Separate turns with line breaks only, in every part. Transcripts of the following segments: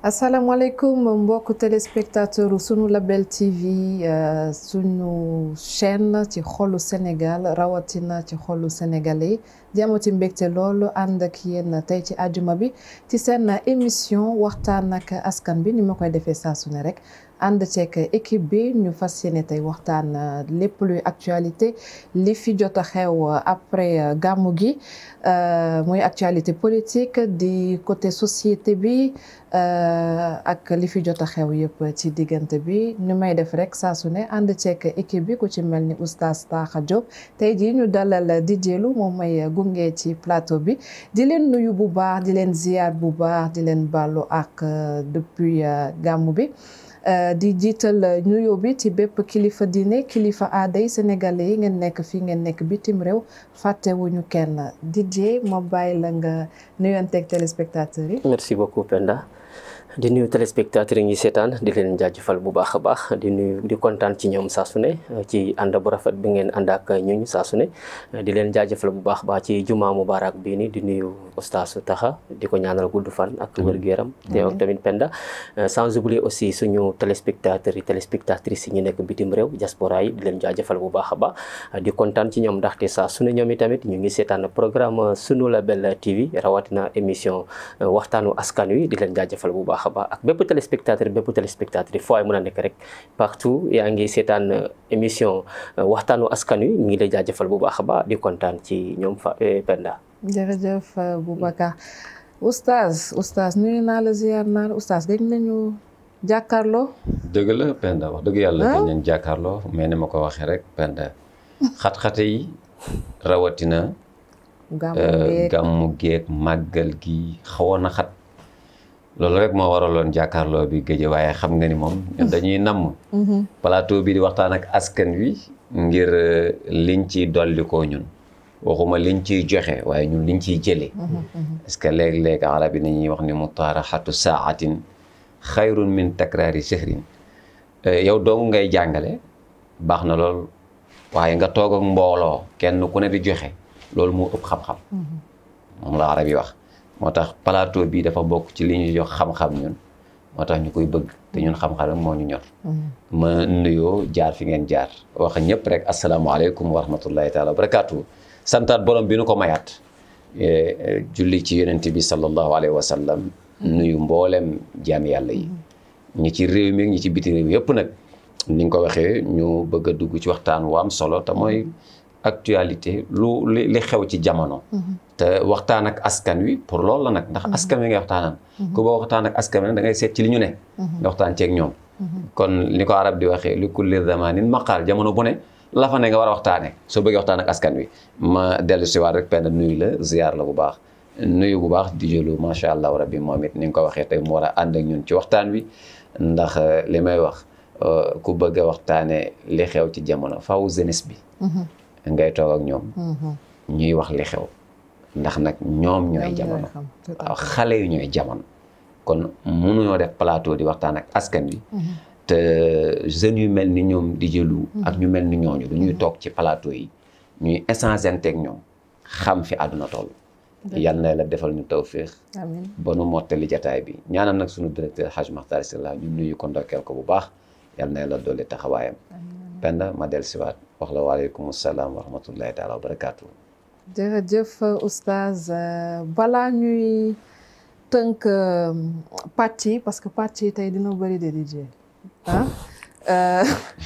asalaamaaleykum mbokku téléspectateur sunu Label TV sunu chaîne ci xolu Sénégal rawatina ci xolu sénégalais di amati mbégte loolu ànd ak yéen tey ci àjjuma bi ci seen émission waxtaan ak askan bi ni ma koy defee saa su ne rek ànd ceeg équipe bi ñu fas yéene tey waxtaan lépp luy actualité li fi jot a xew après gàmmu gi muy actualité politique di côté société bi ak li fi jot a xew yëpp ci diggante bi ñu may def rek saa su ne ànd ceeg équipe bi ku ci mel ni oustaz Taha Diop tey jii ñu dalal di jëlu moom may gunge ci plateau bi di leen nuyu bu baax di leen ziar bu baax di leen baalu ak depuis gàmmu bi di jiital nuyoo bi ci bépp kilifa diine kilifa aaday sénégalais yi ngeen nekk fii ngeen nekk bitim réew fàttewuñu kenn DJ ma bàyyi la nga nuyanteeg téléspectateurs yi.
Merci beaucoup Penda. di nuyu téléspectateurs yi ñuy seetaan di leen jaajëfal bu baax a baax di nuyu di kontaan ci ñoom saa su ne ci ànd bu rafet bi ngeen ànd ak ñooñu saa su ne di leen jaajëfal bu baax a baax ci juma mubarak bii ni di nuyu oustaz Taha di ko ñaanal gudd fan ak wér-gu-yaram te ak tamit Penda sans oublier aussi suñu téléspectateurs yi téléspectatrices yi ñu nekk bitim réew diaspora yi di leen jaajëfal bu baax a baax di kontaan ci ñoom ndaxte saa su ne ñoom i tamit ñu ngi seetaan programme sunu Label TV rawatina émission waxtaanu askan wi di leen jaajëfal bu baax ak bépp téléspectateur foo ay mën a nekk rek partout yaa ngi seetaan émission waxtaanu askan wi ñu ngi lay jaajëfal bu baax a baax di kontaan ci ñoom fa Penda.
jërëjëf Boubacar oustaz nuyu naa la ziar naa la oustaz gëj nañu jàkkaarloo.
dëgg la Penda wax dëgg yàlla gëj nañu jàkkaarloo mais ni ma ko waxee rek Penda xat-xate yi rawatina. gàmmu geeg màggal gi xawoon na xat. loolu rek moo waraloon jàkkaarloo bi géej waaye xam nga ni moom dañuy namm plateau bi di waxtaan ak askan wi ngir liñ ciy dolli ko ñun waxuma liñ ciy joxe waaye ñun liñ ciy jëlee parce que léeg-léeg arab yi nañuy wax ni mutaraxatu saatin xayrun min takraari shahrin yow dong ngay jàngale baax na lool waaye nga toog ak mbooloo kenn ku ne di joxe loolu moo ëpp xam-xam moom la arab yi wax moo tax plateau bi dafa bokk ci li ñuy jox xam-xam ñun moo tax ñu koy bëgg te ñun xam-xam rek moo ñu ñor ma nuyoo jaar fi ngeen jaar wax ñëpp rek asalaamaaleykum wa rahmatullahi taala wa barakaatu santaat borom bi nu ko mayaat julli ci yonent bi sallallahu alayhi wa sallam nuyu mboolem jaam yàlla yi ñi ci réew mi ñi ci biti réew yëpp nag ni nga ko waxee ñu bëgg a dugg ci waxtaan wu am solo te mooy actualité li xew ci jamono te waxtaan ak askan wi pour loolu la nag ndax askan wi ngay waxtaanal ku boo waxtaan ak askan wi nag da ngay seet ci li ñu ne nga waxtaan ceeg ñoom kon ni ko arab di waxee li kulli zamanin maqaal jamono bu ne la fa ne nga war a waxtaane soo bëggee waxtaan ak askan wi ma dellu si waat rek Penda nuyu la ziar la bu baax nuyu bu baax di jëlu macha allah rabbi moom it ni nga ko waxee tey mu war a ànd ak ñun ci waxtaan wi ndax li may wax ku bëgg a waxtaane li xew ci jamono faaw jeunesse bi ngay toog ak ñoom ñuy wax li xew ndax nag ñoom ñooy jamono waaw xale yu ñooy jamono kon mënuñoo def plateau di waxtaan ak askan wi te jeunes yu mel ni ñoom di jëlu ak ñu mel ni ñooñu du ñuy toog ci plateau yi ñuy échanger ak ñoom xam fi àdduna toll yal na la defal ñu tawfiq ba nu mottali jataay bi ñaanal nag suñu directeur Hadj Makhtar Sylla ñu nuyu ko ndokkeel ko bu baax yal na la dolli taxawaayam Penda ma del siwaat wax la waaleykum salaam wa rahmatullahi taala wa barakaatu.
jërëjëf oustaz balaa ñuy tënk pàcc yi parce que pàcc yi tey dina bëri de DJ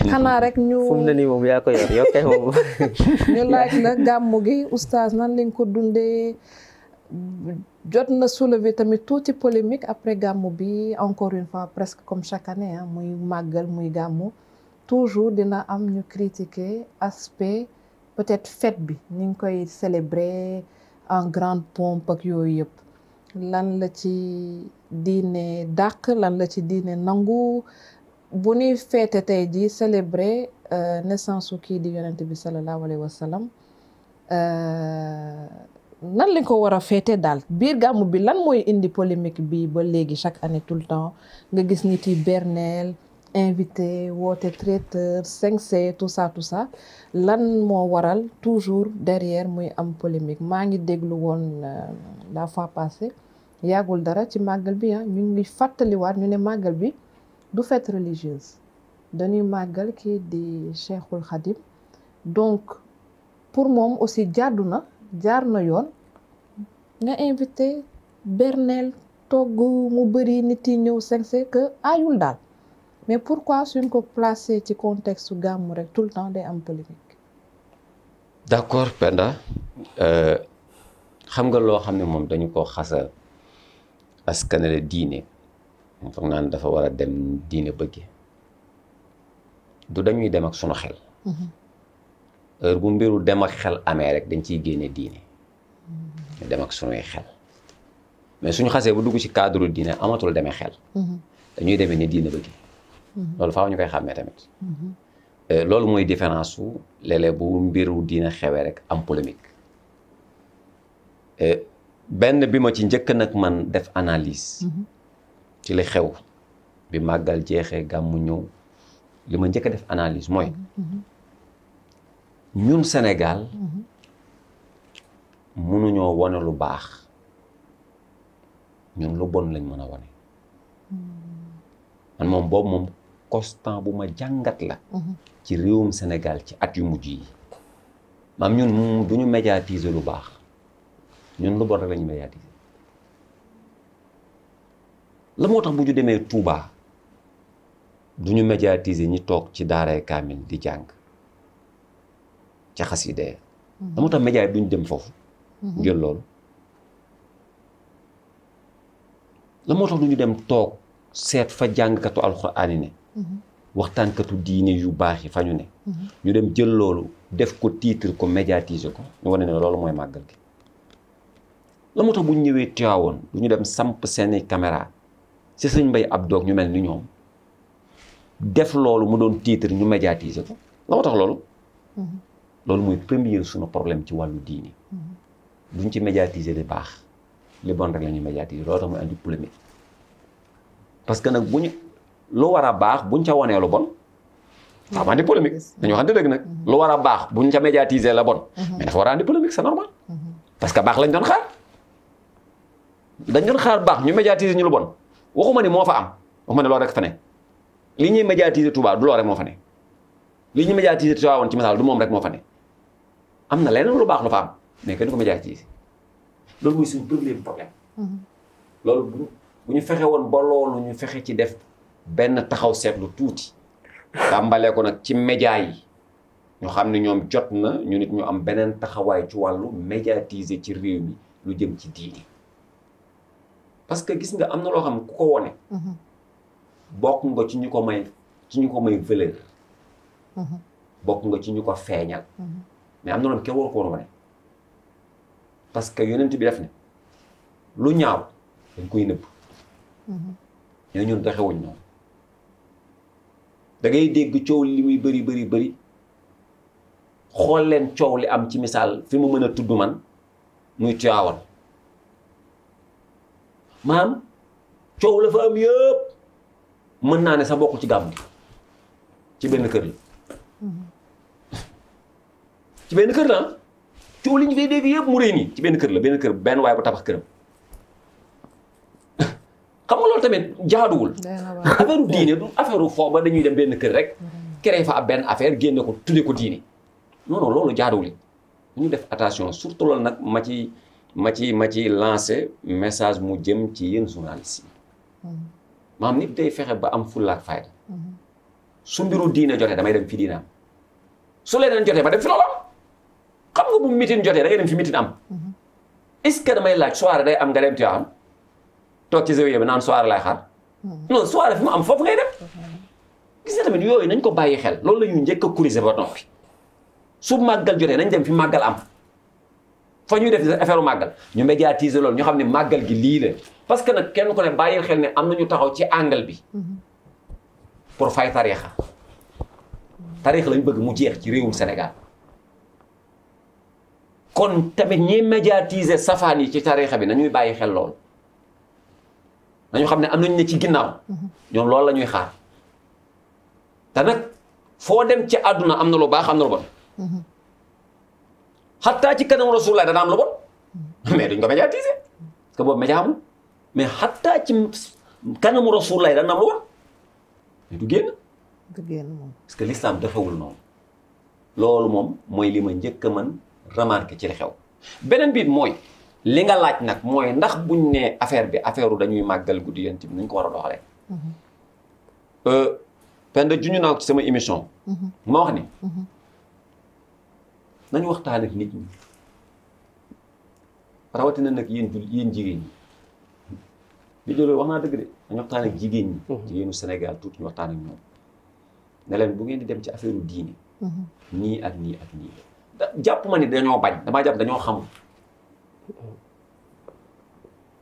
xanaa rek ñu
fu mu ne nii moom yaa ko yor yow kay moom
ñu laaj la gàmmu gi oustaz nan lañ ko dundee jot na soulever tamit tuuti polémique après gàmmu bi encore une fois presque comme chaque année muy màggal muy gàmmu toujours dina am ñu critiquer aspect peut-être fête bi ni ngi koy célébrer en grande pompe ak yooyu yëpp lan la ci diine dàq lan la ci diine nangu bu ñuy feete tey jii célébrer naissance su kii di yonent bi sallallahu alayhi wa sallam nan lañ ko war a feete daal biir gàmmu bi lan mooy indi polémique bi ba léegi chaque année tout le temps nga gis nit yi berneel invité woote traiteur 5C tout ça lan moo waral toujours derrière muy am polémique maa ngi déglu woon la fois passée yàggul dara ci màggal bi ñu ngi fàttaliwaat ñu ne màggal bi du fête religieuse dañuy màggal kii di Cheikhul Khadim donc pour moom aussi jaar na yoon nga invité bernel togg mu bëri nit yi ñëw 5C que ayul daal mais pourquoi suñ ko placé ci contexte gàmmu rek tout le temps day am polémique.
d'accord Penda xam nga loo xam ne moom dañu ko xasa askanale diine foog naan dafa war a dem diine bëgge du dañuy dem ak sunu xel heure bu mbiru dem ak xel amee rek dañ ciy génne diine ñu dem ak sunuy xel mais suñu xasee bu dugg ci cadre diine amatul demee xel dañuy demee ni diine bëgge loolu faaw ñu koy xàmmee tamit loolu mooy différence su léeg-léeg bu mbiru diine xewee rek am polémique benn bi ma ci njëkk nag man def analyse ci li xew bi màggal jeexee gàmmu ñëw li ma njëkk a def analyse mooy ñun Sénégal mënuñoo wane lu baax ñun lu bon lañ mën a wane man moom boobu moom constant bu ma jàngat la ci réewum Sénégal ci at yu mujj yi maam ñun duñu médiatiser lu baax ñun lu bon rek lañu médiatiser la moo tax bu ñu demee Touba duñu médiatiser ñi toog ci daaray kaamil di jàng ca xasida la moo tax média yi duñu dem foofu ngir loolu la moo tax duñu dem toog seet fa jàngkatu alxuraan yi ne waxtaankatu diine yu baax yi fa ñu ne ñu dem jël loolu def ko titre ko médiatiser ko ñu wane ne loolu mooy màggal gi la moo tax bu ñu ñëwee Tiwaawoon du ñu dem samp seeni caméra ci sëñ Mbay Abdou ñu mel ni ñoom def loolu mu doon titre ñu médiatiser ko la moo tax loolu mooy premier sunu problème ci wàllu diine duñ ci médiatiser li baax li bon rek la ñuy médiatiser loolu tax muy andi polémique parce que nag bu ñu lu war a baax buñ ca wanee lu bon ça va andi polémique dañu waxante dëgg nag lu war a baax buñ ca médiatiser la bon mais dafa war a andi polémique c'est normal parce que baax lañ doon xaar baax ñu médiatiser ñu lu bon waxuma ni moo fa am waxuma ne loolu rek fa ne li ñuy médiatiser Touba du loolu rek moo fa ne li ñuy médiatiser Touba woon ci misaal du moom rek moo fa ne am na leneen lu baax lu fa am mais kenn du ko médiatiser loolu mooy suñu problème loolu bu ñu fexe woon ba loolu ñu fexe ci def benn taxaw seetlu tuuti tàmbalee ko nag ci média yi ñu xam ne ñoom jot na ñu nit ñu am beneen taxawaay ci wàllu médiatiser ci réew mi lu jëm ci diini parce que gis nga am na loo xam ku ko wone bokk nga ci ñu ko may valeur bokk nga ci ñu ko feeñal mais am na loolu kenn waru ko woon wane parce que yonent bi def ne lu ñaaw dañ koy nëbb ñoo ñun doxewuñ noonu da ngay dégg coow li muy bëri xool leen coow li am ci misaal fi mu mën a tudd man muy Tiwaawan maam coow la fa am yëpp mën naa ne sa bokkul ci gàmm ci benn kër la ci benn kër la coow li ñu fay dégg yëpp mu rëy nii ci benn kër la benn waaye bu tabax këram xam nga loolu tamit jaaduwul affaire diine du affaire foo ba dañuy dem benn kër rek créé fa ab benn affaire génne ko tudde ko diine non loolu jaaduwul ñu def attention surtout loolu nag ma ci lancé message mu jëm ci yéen journalistes yi maanaam nit day fexe ba am fulla ak fayda su mbiru diine jotee damay dem fi diine am su leneen jotee ma dem fi loolu am xam nga bu meeting jotee da ngay dem fi meeting am est-ce que damay laaj soirée day am nga dem Tiwaawan toog ci zawiya bi naan soirée lay xaar non soirée fi mu am foofu ngay dem gis nga tamit yooyu nañ ko bàyyi xel loolu la ñuy njëkk a corriger ba noppi su màggal jotee nañ dem fi màggal am fa ñuy def affaire màggal ñu médiatiser loolu ñu xam ne màggal gi lii la parce que nag kenn ku ne bàyyi xel ne am nañu taxaw ci angle bi pour fay tariixa lañ bëgg mu jeex ci réewum Sénégal kon tamit ñi médiatiser safaan yi ci tariixa bi nañuy bàyyi xel loolu nañu xam ne am nañu ne ci ginnaaw ñoom loolu la ñuy xaar te nag foo dem ci àdduna am na lu baax am na lu bon xattaa ci kanamu Rasulullah dana am lu bon mais duñ ko médiatiser parce que boobu média amul mais xattaa ci kanamu Rasulullah dana am lu bon mais du génn
moom
parce que l'islam dafawul noonu loolu moom mooy li ma njëkk a mën remarqué ci li xew beneen biit mooy li nga laaj nag mooy ndax buñ ne affaire bi affaire dañuy màggal guddi yonent bi nañ ko war a doxalee Penda juñu naa ko ci sama émission ma wax ni nañu waxtaan ak nit ñi rawatina nag yéen jigéen ñi bi jëloolu wax naa dëgg de nañu waxtaan ak jigéen ñi jigéenu Sénégal tuuti ñu waxtaan ak ñoom ne leen bu ngeen di dem ci affaire u diine nii ak nii ak nii jàpp ma ni dañoo bañ damaa jàpp dañoo xamul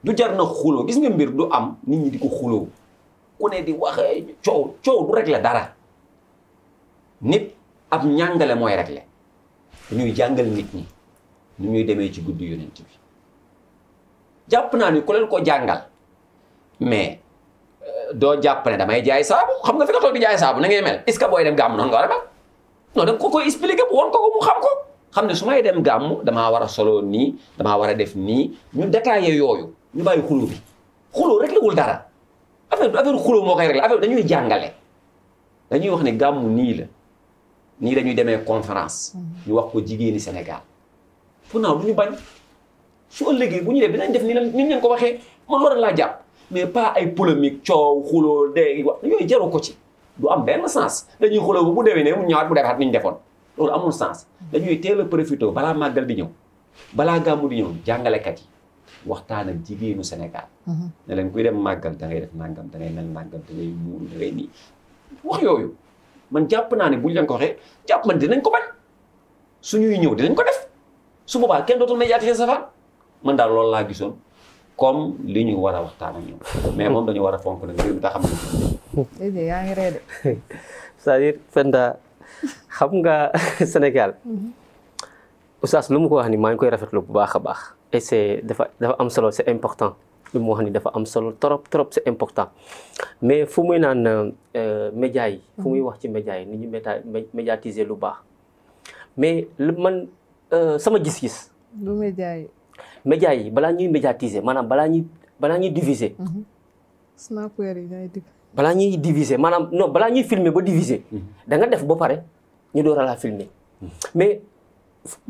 du jar na xuloo gis nga mbir du am nit ñi di ko xuloo ku ne di waxee coow du régler dara nit ab njàngale mooy régler dañuy jàngal nit ñi nu ñuy demee ci guddi yonent bi jàpp naa ni ku leen ko jàngal mais doo jàpp ne damay jaay saabu xam nga fi nga toog di jaay saabu na ngay mel est-ce que booy dem gàmm noonu nga war a mel non da nga ko koy expliquer bu woon ko mu xam ko xam ne su may dem gàmm damaa war a solo nii damaa war a def nii ñu détaillé yooyu ñu bàyyi xuloo bi xuloo réglé wul dara affaire xuloo moo koy réglé affaire dañuy jàngale dañuy wax ne gàmm nii la nii dañuy demee conférence ñu wax ko jigéeni Sénégal pour naa du ñu bañ su ëllëgee bu ñu def dinañ def ni leen ko waxee man loolu laa jàpp mais pas ay polémique coow xuloo dee wax yooyu jaru ko ci du am benn sens dañuy xuloo bu déwénee mu ñëwaat bu defaat ni ñu defoon loolu amul sens dañuy teel a profité balaa màggal di ñëw balaa gàmmu di ñëw jàngalekat yi waxtaan ak jigéenu Sénégal ne leen kuy dem màggal da ngay def nangam da ngay mel nangam da ngay muuru da ngay nii wax yooyu man jàpp naa ne buñ leen ko waxee jàpp man dinañ ko bañ suñuy ñëw dinañ ko def su boobaa kenn dootul médiatiser safaan man daal loolu laa gisoon comme li ñu war a waxtaan ak ñoom mais moom dañu war a fonk nag mbir mi ta xam
ne yaa ngi reede
c'est-à-dire Penda xam nga Sénégal oustaz lu mu ko wax ni maa ngi koy rafetlu bu baax a baax et c'est dafa am solo c'est important lu mu wax ni dafa am solo trop c'est important mais fu muy naan média yi fu muy wax ci média yi ni ñu médiatiser lu baax mais man sama gis-gis
lu
média yi balaa ñuy médiatiser maanaam balaa ñuy diviser
snapper yi ñooy
balaa ñuy diviser maanaam non balaa ñuy filmer ba diviser da nga def ba pare ñu door a la filmer mais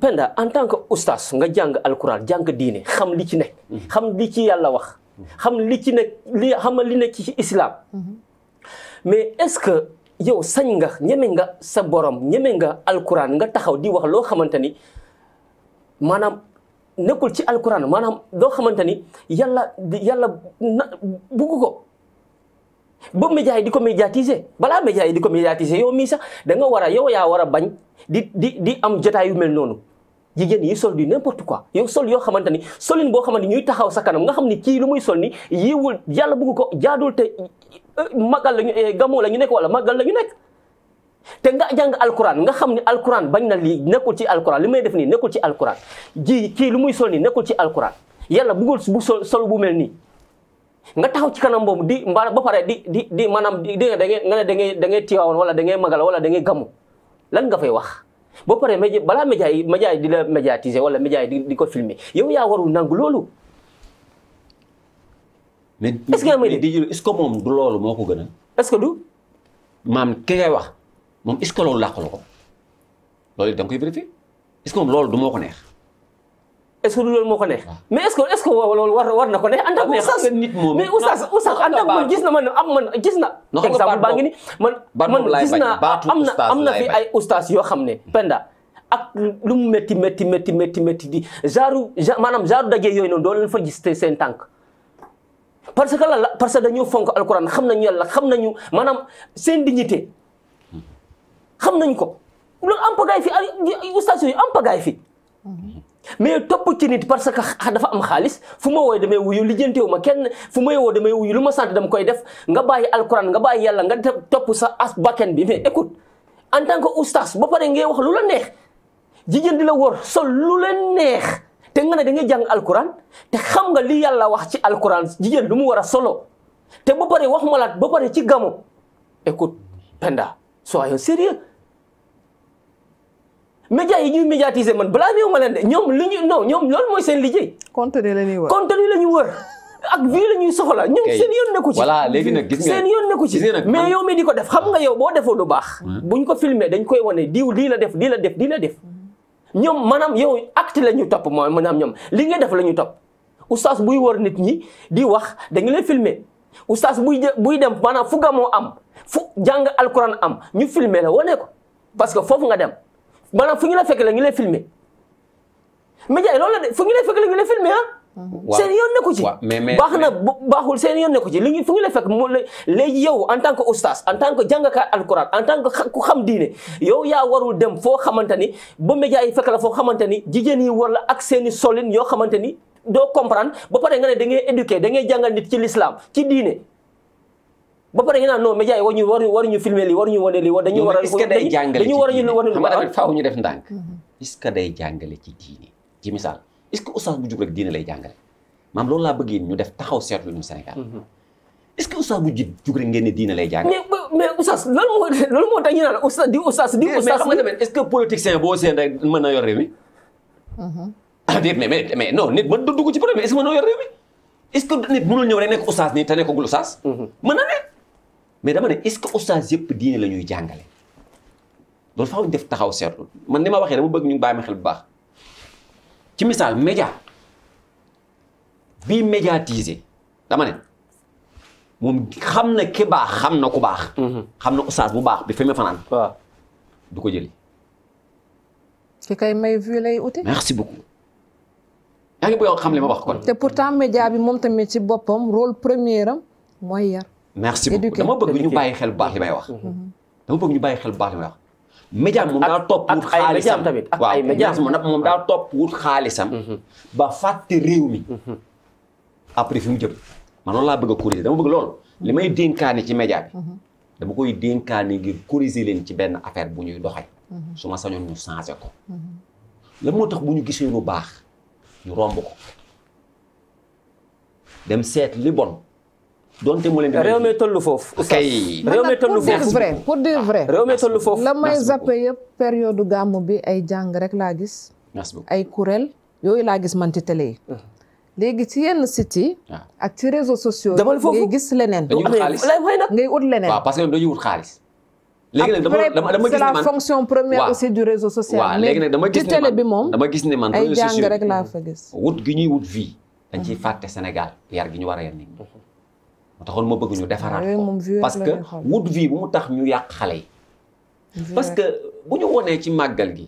Penda en tant que oustaz nga jàng alquran jàng diine xam li ci nekk xam li ci yàlla wax xam li ci nekk li nekk ci islam mais est-ce que yow sañ nga ñeme nga sa borom ñeme nga alquran nga taxaw di wax loo xamante ni maanaam nekkul ci alquran maanaam loo xamante ni yàlla bugg ko ba média yi di ko médiatiser balaa média yi di ko médiatiser yow mii sax da nga war a yow yaa war a bañ di am jotaay yu mel noonu jigéen yi sol du n'importe quoi yow sol yoo xamante ni solin boo xamante ni ñuy taxaw sa kanam nga xam ni kii lu muy sol ni yiwul yàlla bugg ko jaadul te magal la ñu gamoo la ñu nekk wala magal la ñu nekk te nga jàng alquran nga xam ni alquran bañ na lii nekkul ci alquran li may def nii nekkul ci alquran kii lu muy sol nii nekkul ci alquran yàlla buggul bu sol bu mel nii nga taxaw ci kanam boobu ba pare di maanaam da ngay tiwaawoon wala da ngay magal wala da ngay gamu lan nga fay wax ba pare balaa média yi di la médiatiser wala média yi di ko filmer yow yaa warul nangu loolu.
mais est-ce que moom du loolu moo ko gën a.
est-ce que du.
maam ki ngay wax moom est-ce que loolu làqalu ko loolu da nga koy vérifier est-ce que moom loolu du moo ko neex.
est-ce que du loolu moo ko neex. mais est-ce que loolu war na ko neex. ànd ak oustaz mais oustaz ànd ak man gis na gis na. exemple baa ngi ni man gis naa am na fi ay oustaz yoo xam ne Penda ak lu mu métti di maanaam genre daje yooyu noonu doo leen fa gis seen tànk. parce que lan la parce que dañoo fonk alquran xam nañu yàlla xam nañu maanaam seen dignité xam nañ ko loolu am pagaay fi ay oustaz yooyu am pagaay fi. mais topp ci nit parce que dafa am xaalis fu ma wooy damay wuyu lijjantewu ma kenn fu may woo damay wuyu lu ma sant dama koy def nga bàyyi alquran nga bàyyi yàlla nga topp sa as bakken bi mais écoute en tant que oustaz ba pare ngay wax lu la neex jigéen di la wóor sol lu la neex te nga ne da ngay jàng alquran te xam nga li yàlla wax ci alquran jigéen lu mu war a solo te ba pare wax ma la ba pare ci gamo écoute Penda soyons sérieux médias yi ñuy médiatiser man balaa néew ma leen de ñoom li ñu non ñoom loolu mooy seen liggéey.
contenu la ñuy wër
contenu la ñu wër ak vie la ñuy soxla ñoom seen yoon nekku ci.
voilà léegi nag gis nga
seen yoon nekku ci mais yow mi di ko def xam nga yow boo defoo lu baax. buñ ko filmer dañ koy wane diw lii la def lii la def lii la def. ñoom maanaam yow acte la ñu topp mooy maanaam ñoom li nga def la ñu topp oustaz buy wër nit ñi di wax dañu lay filmer oustaz buy dem maanaam fu gamoo am fu jàng alquran am ñu filmer la wane ko parce que foofu nga dem maanaam fu ñu la fekk la ñu lay filmer média yi loolu la de fu ñu lay fekk la ñu lay filmer ah. seen yoon nekku ci baax na baaxul seen yoon nekku ci li fu ñu lay fekk mu léegi yow en tant que oustaz en tant que jàngkat alquran en tant que ku xam diine yow yaa warul dem foo xamante ni ba média yi fekk la foo xamante ni jigéen yi war la ak seeni solin yoo xamante ni doo comprendre ba pare nga ne da ngay éduquer da ngay jàngal nit ci l'islam ci diine ba pare nga naan non média yi waruñu filmer lii waruñu wane lii dañu war a
est-ce que day jàngale
dañu war a ñu wane
xam nga tamit faaw ñu def ndànk est-ce que day jàngale ci diine ci misaal est-ce que oustaz bu jug rek diine lay jàngale maam loolu laa bëggee ñu def taxaw seetlu ñu Sénégal est-ce que oustaz bu jug rek ngeen ne diine lay jàngale
mais oustaz loolu moo tax ñu naan oustaz di oustaz
xam nga tamit est-ce que politicien boo seen rek mën na yor réew mi ah déet mais non nit mën dugg ci problème est-ce que mën na yor réew mi est-ce que nit mënul ñëw rek nekk oustaz nii te nekkagul oustaz mën na ne mais dama ne est-ce que oustaz yëpp diine la ñuy jàngale loolu faaw ñu def taxaw seetlu man ni ma waxee dama bëgg ñu bàyyi ma xel bu baax ci misaal média bii médiatisé dama ne moom xam na ki baax xam na ku baax xam na oustaz bu baax bi fi mu fanaan
waaw
du ko jëli
ki kay may vue lay uti.
merci beaucoup yaa ngi bëgg xam li ma wax kon
te pourtant média bi moom tamit ci boppam rôle premier am mooy yar.
merci beaucoup dama bëgg ñu bàyyi xel bu baax li may wax dama bëgg ñu bàyyi xel bu baax li may wax média moom daa topp wut xaalisam waaw média moom daa topp wut xaalisam ba fàtte réew mi après fi mu jëm man loolu laa bëgg a corriger dama bëgg loolu li may dénkaane ci média bi dama koy dénkaane ngir corriger leen ci benn affaire bu ñuy doxee su ma sañoon ñu changé ko la moo tax bu ñu gisee lu baax ñu romb ko dem seet li bon donte mu leen di
réew mi tollu foofu
kay
réew mi tollu foofu
pour dire vrai
réew mi tollu foofu
la may zappé yëpp période gàmmu bi ay jàng rek laa gis
merci beaucoup
ay kuréel yooyu laa gis man ci télé yi léegi ci yenn sites yi ak ci réseaux sociaux ngay gis leneen ngay ut leneen
waaw parce que dañuy wut xaalis léegi nag dama gis
c'est la fonction première aussi du réseau social
waaw léegi nag dama gis
ci télé bi moom
dama gis ne man
ay jàng rek laa fa gis
wut gi ñuy wut vie dañ ciy fàtte Sénégal yar gi ñu war a yar nit ñi moo taxoon ma bëgg ñu defaraat ko parce que wut vie bu mu tax ñu yàq xale yi parce que bu ñu wonee ci màggal gi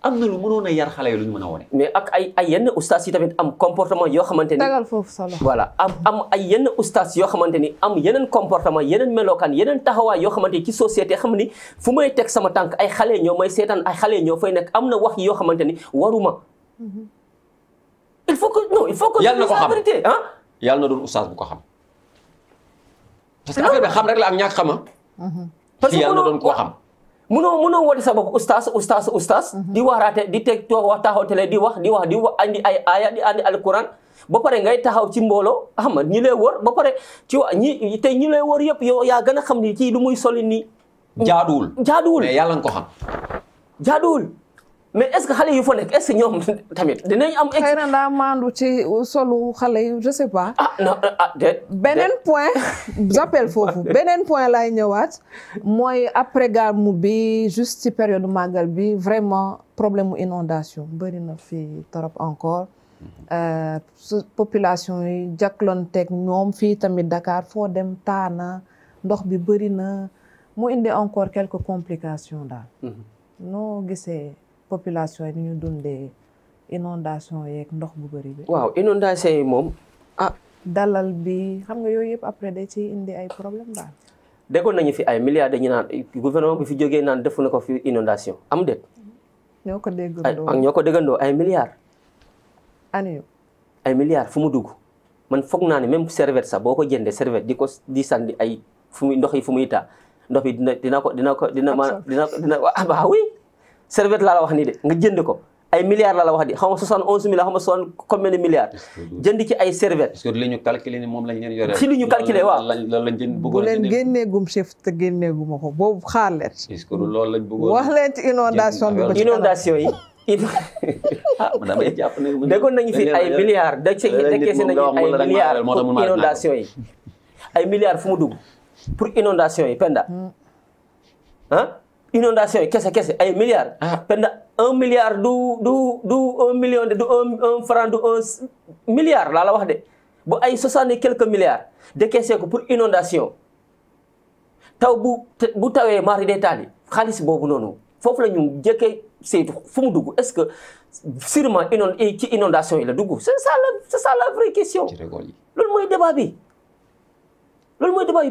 am na lu mënoon a yar xale yi lu ñu mën a wone
mais ak ay yenn ustaas yi tamit am comportement yoo xamante ni
tagal foofu solo
voilà am ay yenn ustaas yoo xamante ni am yeneen comportement yeneen melokaan yeneen taxawaay yoo xamante ni ci société xam ni fu may teg sama tànk ay xale ñoo may seetaan ay xale ñoo fay nekk am na wax yoo xamante ni waruma il faut que
yàlla na ko xam
vérité ah
yàlla na doon ustaas bu ko xam parce que affaire bi xam rek la ak ñàkk xama parce que yàlla na doon koo xam
mënoo woote sa bopp ustaas di waaraate di teg toog wax taxaw télé di wax andi ay aaya di andi alquran ba pare ngay taxaw ci mbooloo xam nga ñi lay wër ba pare ci wa ñi lay wër yëpp yow yaa gën a xam ni kii lu muy soli nii jaaduwul
mais yàlla nga ko xam
jaaduwul mais est-ce que xale yu fa nekk est-ce que ñoom tamit dinañ am
xëy na daa maandu ci solu xale yi je sais pas
non déet
beneen point j'appelle foofu beneen point laay ñëwaat mooy après gàmmu bi juste ci période màggal bi vraiment problème mu inondation bëri na fii trop encore population yi jàkkaarloonteg ñoom fii tamit Dakar foo dem taana ndox bi bëri na mu indi encore quelques complications daal noo gisee population yi ni ñu dundee inondation yeeg ndox bu bëri bi
waaw inondation yi moom
dalal bi xam nga yooyu yëpp après day ci indi ay problème daal
déggoon nañu fi ay milliards dañu naan gouvernement bi fi jógee naan defu na ko fi inondation am déet
ñoo ko déggandoo
ak ñoo ko déggandoo ay milliards
ani
ay milliards fu mu dugg man foog naa ne même serviette sax boo ko jëndee serviette di sànni ay fu muy ndox yi fu muy taa ndox bi dina waaw oui serviette laa la wax nii de nga jënd ko ay milliards la wax di xaw ma 71 milliards xaw ma 60 combien de milliards jënd ci ay serviettes.
parce que li ñu calculé ni moom lañ leen yore.
ci li ñu calculé waaw
loolu lañ jënd
bu leen génneegum chef te génneeguma ko boobu xaar leen.
est-ce que loolu lañ bëggoon
wax leen ci inondation bi.
inondation yi.
man damay jàpp ne.
déggoon nañu fi ay milliards décaissé nañu ay milliards pour inondation yi. ay milliards fu mu dugg pour inondation yi Penda. Inondation yi kese ay milliards. Penda 1 milliard du 1 million de du 1 franc du 1 milliard laa la wax de bu ay 60 et quelques milliards décaissé ko pour inondation taw bu tawee mari day taali xaalis boobu noonu foofu la ñu jëkkee saytu fu mu dugg est-ce que sûrement ci inondation yi la dugg c'est ça la vraie question. loolu mooy débat bi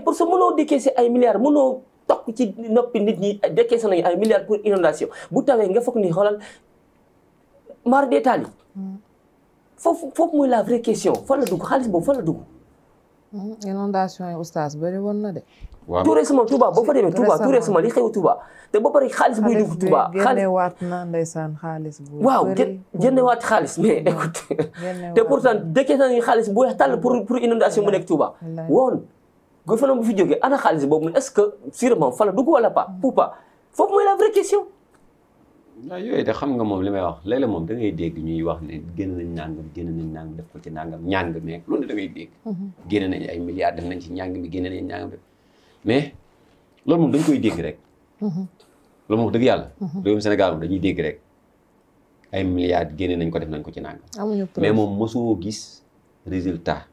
pour que mënoo décaissé ay milliards mënoo. tokk ci noppi nit ñi décaissé nañu ay milliards pour inondation bu tawee nga foog ni xoolal mar détail foofu mooy la vraie question fan la dugg xaalis boobu fan la dugg.
inondation yi oustaz bëri woon na de.
waaw
tout récemment Touba boo fa demee Touba tout récemment li xew Touba te ba pare xaalis buy dugg Touba.
génnewaat na ndeysaan xaalis bu
waaw génnewaat xaalis mais écoute te pourtant décaissé nañu xaalis bu weex tàll pour inondation mu nekk Touba woon. gouvernement bu fi jógee ana xaalis boobu est-ce que sûrement fa la dugg wala pas ou pas foofu mooy la vraie question.
waaw yooyu de xam nga moom li may wax léeg-léeg moom da ngay dégg ñuy wax ne génn nañ nangam def ko ci nangam ñàng mais loolu da ngay dégg. génn nañ ay milliards def nañ ci ñàng mi génn nañ ñàng mais loolu moom dañ koy dégg rek. loolu moom dëgg yàlla. réewum Sénégal moom dañuy dégg rek ay milliards génn nañ ko def nañ ko ci nangam. mais moom mosoo gis. résultat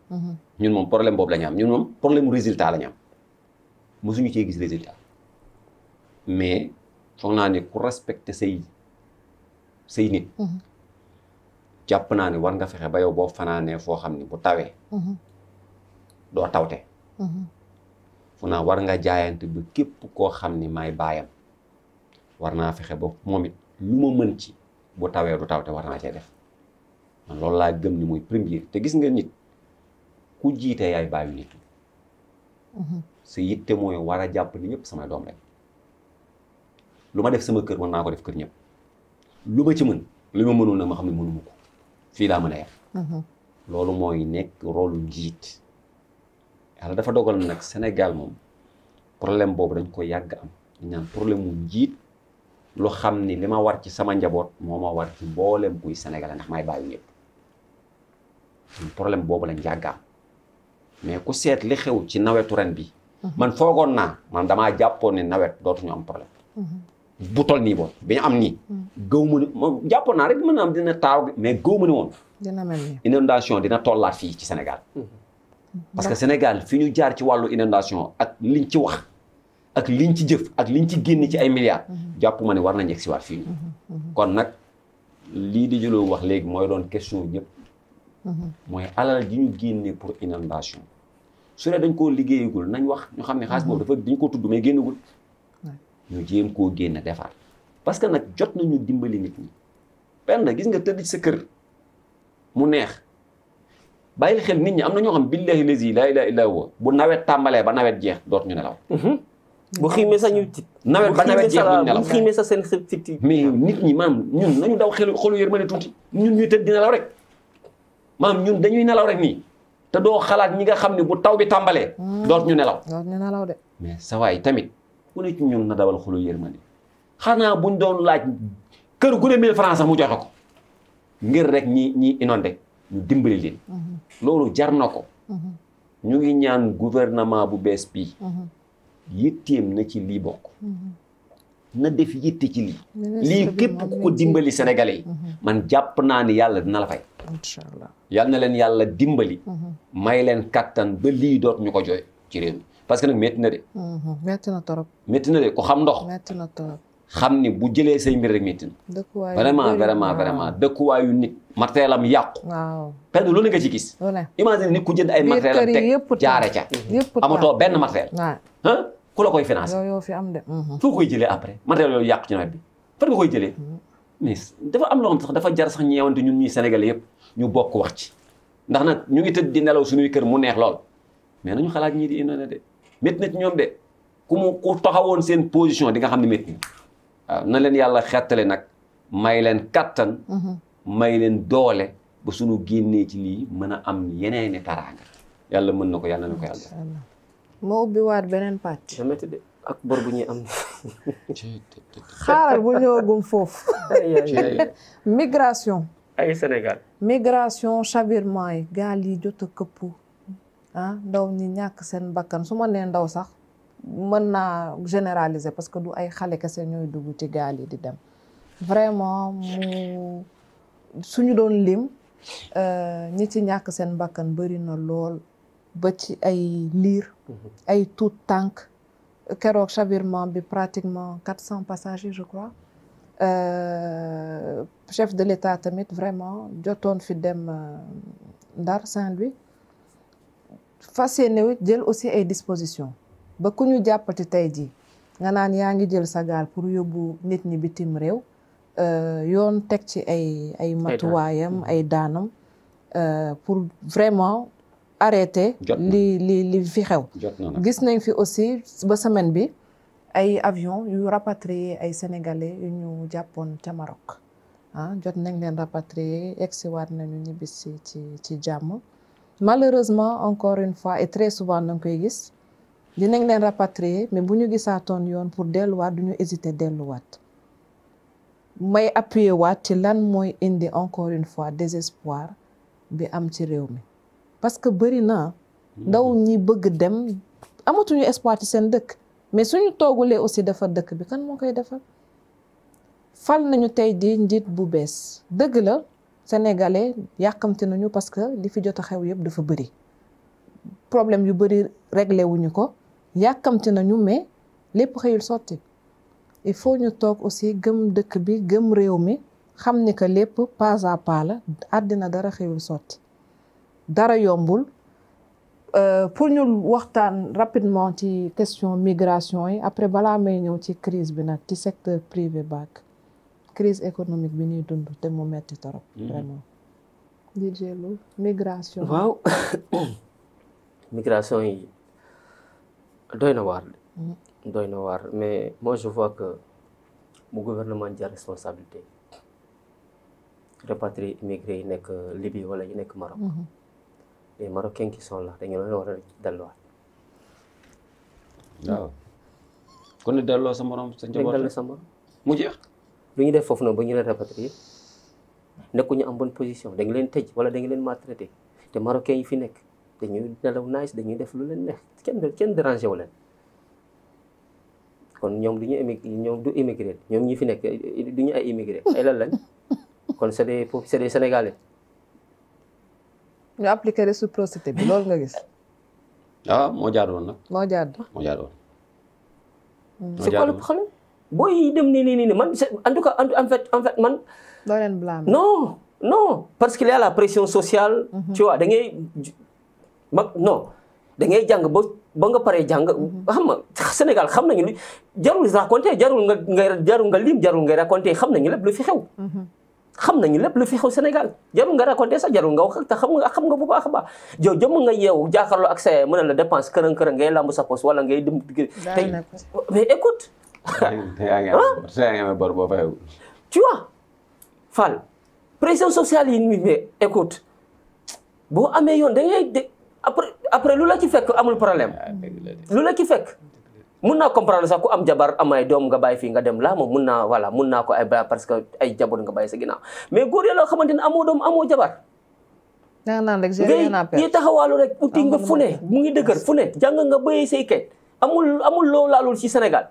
ñun moom problème boobu la ñu am ñun moom problème mu résultat la ñu am mosuñu cee gis résultat mais foog naa ne ku respecté say nit jàpp naa ne war nga fexe ba yow boo fanaanee foo xam ne bu tawee doo tawte fu naa war nga jaayante ba képp koo xam ni maay baayam war naa fexe ba moom it lu ma mën ci bu tawee du tawte war naa cee def man loolu laa gëm ni mooy premier te gis nga nit ku jiite yaay bàyyi nit sa yitte mooy war a jàpp ni ñëpp samay doom rek lu ma def sama kër war naa ko def kër ñëpp lu ma ci mën lu ma mënul nag ma xam ne mënuma ko fii laa mën a yar loolu mooy nekk rôle njiit yàlla dafa dogal nag Sénégal moom problème boobu dañ ko yàgg am dañ naan problème mu njiit lu xam ni li ma war ci sama njaboot moo ma war ci mboolem kuy Sénégal ndax may bàyyi ñëpp problème boobu lañ yàgg am mais ku seet li xew ci nawetu ren bi man foogoon naa man damaa jàppoon ne nawet dootuñu am problème bu tol nii boon bi ñu am nii gëw ma ni moom jàppoon naa rek mën na am dina taaw mais gëw ma ni woon
dina mel ni
inondation dina tollaat fii ci Sénégal parce que Sénégal fi ñu jaar ci wàllu inondation ak liñ ci wax ak liñ ci jëf ak liñ ci génn ci ay milliards jàpp ma ne war nañ yegg si waat fii kon nag lii di jëloo wax léegi mooy doon question ñëpp mooy alal ji ñu génne pour inondation su dee dañ koo liggéeyagul nañ wax ñu xam ne xaalis boobu dafa dañ ko tudd mais génnagul ñu jéem koo génn defaat parce que nag jot nañu dimbali nit ñi benn gis nga tëdd ci sa kër mu neex bàyyil xel nit ñi am na ñoo xam billahi lazi laa ilaaha illaa huwa bu nawet tàmbalee ba nawet jeex dootuñu nelaw
bu xiimee sax ñu tit
nawet ba nawet jeex duñu nelaw
bu xiimee sax seen tit
mais nit ñi maam ñun nañu daw xolu yërmande tuuti ñun ñuy tëdd di nelaw rek maam ñun dañuy nelaw rek nii te doo xalaat ñi nga xam ne bu taw bi tàmbalee dootuñu nelaw
de
mais sa waay tamit ku ne ci ñun na dawal xolu yërmande xanaa buñ doon laaj kër gu ne 1000 francs sax mu joxe ko ngir rek ñi inondé ñu dimbali leen loolu jar na ko ñu ngi ñaan gouvernement bu bees bii yitteem na ci lii bokk na def yitte ci lii képp ku ko dimbali sénégalais yi man jàpp naa ni yàlla dina la fay
inchallah
yal na leen yàlla dimbali may leen kattan ba lii doot ñu ko jooy ci réew mi parce que nag métti na de
métti na torop
métti na de ku xam ndox
métti na torop
xam ni bu jëlee say mbir rek métti na vraiment dëkkuwaayu nit matériel am yàqu
waaw
penn lu ne nga ci gis imagine nit ku jënd ay matériel am teg jaare ca amatoo benn matériel ku la koy financé
yoo fi am de
foo koy jëlee après matériel yooyu yàqu ci nawet bi fan nga koy jëlee mais dafa am loo xam sax dafa jar sax ñeewante ñun ñuy sénégalais yëpp ñu bokk wax ci ndax nag ñu ngi tëdd di nelaw suñuy kër mu neex lool mais nañu xalaat ñii di inondé de métti na ci ñoom de ku taxawoon seen position di nga xam ne métti waaw na leen yàlla xettale nag may leen kattan may leen doole ba suñu génnee ci lii mën a am yeneeni taraanga yàlla mën na ko yàlla na ko yàlla
moo ubbi waat beneen pàcc
ak bor bu ñuy am
xaaral bu ñëwagum foofu migration
ay Sénégal
migration chavirement yi gaal yi jot a këpp ndaw ñi ñàkk seen bakkan su ma nee ndaw sax mën naa généraliser parce que du ay xale kese ñooy dugg ci gaal yi di dem vraiment mu suñu doon lim ñi ci ñàkk seen bakkan bëri na lool ba ci ay liir ay tuut tànk keroog chavirement bi pratiquement 400 passagers je crois chef de l'État tamit vraiment jotoon fi dem Ndar Saint-Louis fas yéene jël aussi ay dispositions ba ku ñu jàppati tey jii nga naan yaa ngi jël sa gaal pour yóbbu nit ñi bitim réew yoon teg ci ay matuwaayam ay daanam pour vraiment arrêter li fi xew gis nañ fi aussi ba semaine bi ay avion yu rapatrié ay sénégalais yu ñu jàppoon ca Maroc jot nañ leen rapatrier egsiwaat nañu ñibbisi ci jàmm malheureusement encore une fois et très souvent na nga koy gis dinañ leen rapatrier mais bu ñu gisaatoon yoon pour delluwaat du ñu hésiter delluwaat may appuyer waat ci lan mooy indi encore une fois désespoir bi am ci réew mi parce que bëri na ndaw ñi bëgg dem amatuñu espoir ci seen dëkk mais suñu toogulee aussi defar dëkk bi kan moo koy defar fal nañu tey di njiit bu bees dëgg la sénégalais yàkkamti nañu parce que li fi jot a xew yëpp dafa bëri problème yu bëri réglé wuñu ko yàkkamti nañu mais lépp xëyul sotti il faut ñu toog aussi gëm dëkk bi gëm réew mi xam ni que lépp pas à pas la àddina dara xëyul sotti dara yombul pour ñu waxtaan rapidement ci question migration yi après balaa may ñëw ci crise bi nag ci secteur privé baak crise économique bi ñuy dund te mu metti torop vraiment di jëlu migration
waaw migration yi doy na waar mais moi je vois que mu gouvernement jël responsabilité rapatrier immigrés yi nekk Libye wala yi nekk Maroc les Marocains qui sont là dañu leen war a delluwaat
waaw kon ne delloo sa morom sa njaboot
sa morom
mu jeex
lu ñu def foofu noonu ba ñu leen rapatrier nekkuñu en bonne position dañu leen tëj wala dañu leen maltraité te Marocains yi fi nekk dañuy nelaw nice dañuy def lu leen neex kenn dérangé wu leen kon ñoom ñoom du immigré ñoom ñi fi nekk du ñu ay immigré ay lan lañ kon c'est des Sénégalais.
ñu appliqué réciprocité bi loolu nga gis.
moo jaadoon nag.
moo jaadoon.
c'est quoi le problème. booy dem nii man en tout cas en fait man.
doo leen blâmer.
non parce qu'il y a la pression sociale. tu vois da ngay da ngay jàng ba nga paree jàng. xam nga Sénégal xam nañu li jarul raconter jarul nga lim jarul nga raconter xam nañu lépp lu fi xew. xam nañu lépp lu fi xew Sénégal jarul nga raconter sax jarul nga wax te xam nga bu baax a baax yow jëm nga yeewu jàkkaarloo ak sa mën na la dépense kërën ngay lamb sa poche wala ngay dem. tey mais écoute. tu vois Fall pression sociale yi mais écoute boo amee yoon da ngay après lu la ci fekk amul problème. lu la ci fekk. mun naa comprendre sax ku am jabar am ay doom nga bàyyi fii nga dem laa moom mun naa ko ay ba parce que ay jaboot nga bàyyi sa ginnaaw mais góor yàlla xamante ne amoo doom amoo jabar.
da nga naan rek j'ai rien à perdre
ngay taxawaalu rek uti nga fu ne mu ngi dëgër fu ne jàng nga bëyee say kayit amul loo laalul ci Sénégal.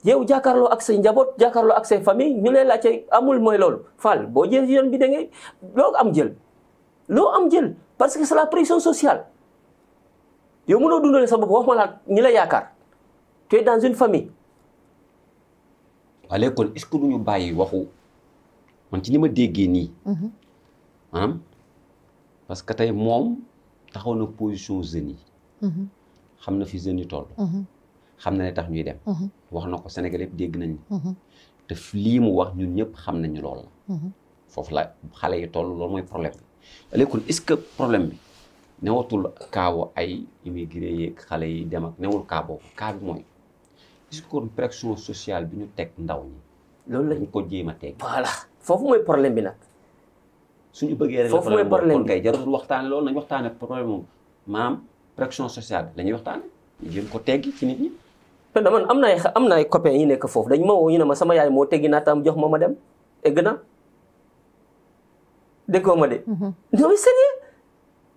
yow jàkkaarloo ak say njaboot jàkkaarloo ak say famille ñu lay laajte amul mooy loolu Fall boo jël yoon bi da ngay loo am jël parce que c'est la pression sociale. yow mënoo dundale sa bopp wax ma la ñi la yaakaar tu es dans une famille.
waaye léegi kon est-ce que duñu bàyyi waxu man ci ni ma déggee nii. maanaam parce que tey moom taxaw na position jeunes yi. xam na fi jeunes yi toll. xam na ne tax ñuy dem. wax na ko Sénégal yëpp dégg nañu. te lii mu wax ñun ñëpp xam nañu loolu la. foofu la xale yi toll loolu mooy problème bi léegi kon est-ce que problème bi. newatul kaawu ay immigré yeeg xale yi dem ak newul kaa boobu kaa bi mooy est-ce que pression sociale bi ñu teg ndaw ñi
loolu la
dañ ko jéem a teg.
voilà foofu mooy problème bi nag.
suñu bëggee rek
foofu mooy problème
kon kay jarul waxtaane loolu nañ waxtaane problème moom maam pression sociale bi la ñuy waxtaane ñu jéem ko teggi ci nit ñi.
Penda man am na ay copains yi nekk foofu dañ ma woo ñu ne ma sama yaay moo teggi naataam jox ma dem egg na déggoo ma de. non sérieux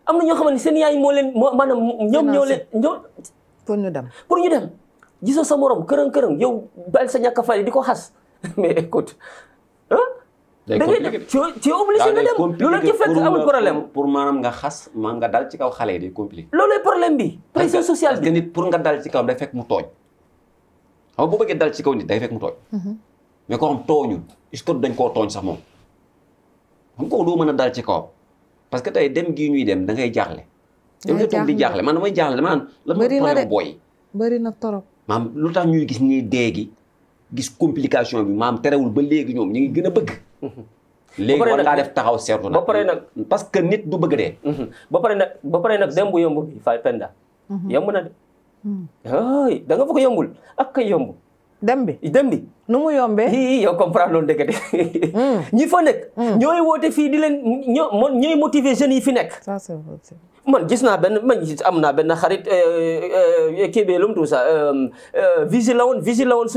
am na ñoo xamante ne seen yaay moo leen maanaam ñoom ñoo leen
pour ñu dem
gisoo sa morom kërën yow bal sa ñàkk a fay di ko xas mais écoute ah.
day compliqué
tu es obligé nga dem loolu ci fekk amul problème.
pour maanaam nga xas maanaam nga dal ci kaw xale yi day compliqué.
loolooy problème bi. pression sociale bi
parce que nit pour nga dal ci kaw day fekk mu tooñ. xam nga boo bëggee dal ci kaw nit day fekk mu tooñ. mais koo xam tooñul est-ce que dañ koo tooñ sax moom. xam nga doo mën a dal ci kawam parce que tey dem gii ñuy dem da ngay jaaxle. da ngay toog di jaaxle man damay jaaxle dama naan. lan mooy problème booy.
bëri na torop.
maam lu tax ñuy gis ñuy dee gis complication bi maam terewul ba léegi ñoom ñu ngi gën a bëgg. léegi war ngaa def taxaw seetlu nag.
ba pare nag
parce que nit du bëgg dee.
ba pare nag dem bu yomb bi fay Penda. yomb na de. ay da nga fa ko yombul ak kay yomb.
dem bi nu mu yombee.
yow comprendre loolu dëgg de. ñi fa nekk. ñooy woote fii di leen ñooy motiver jeunes yi fi nekk.
ça c'est vrai.
man gis naa am naa benn xarit kii bi lu mu tudd sax vigile la woon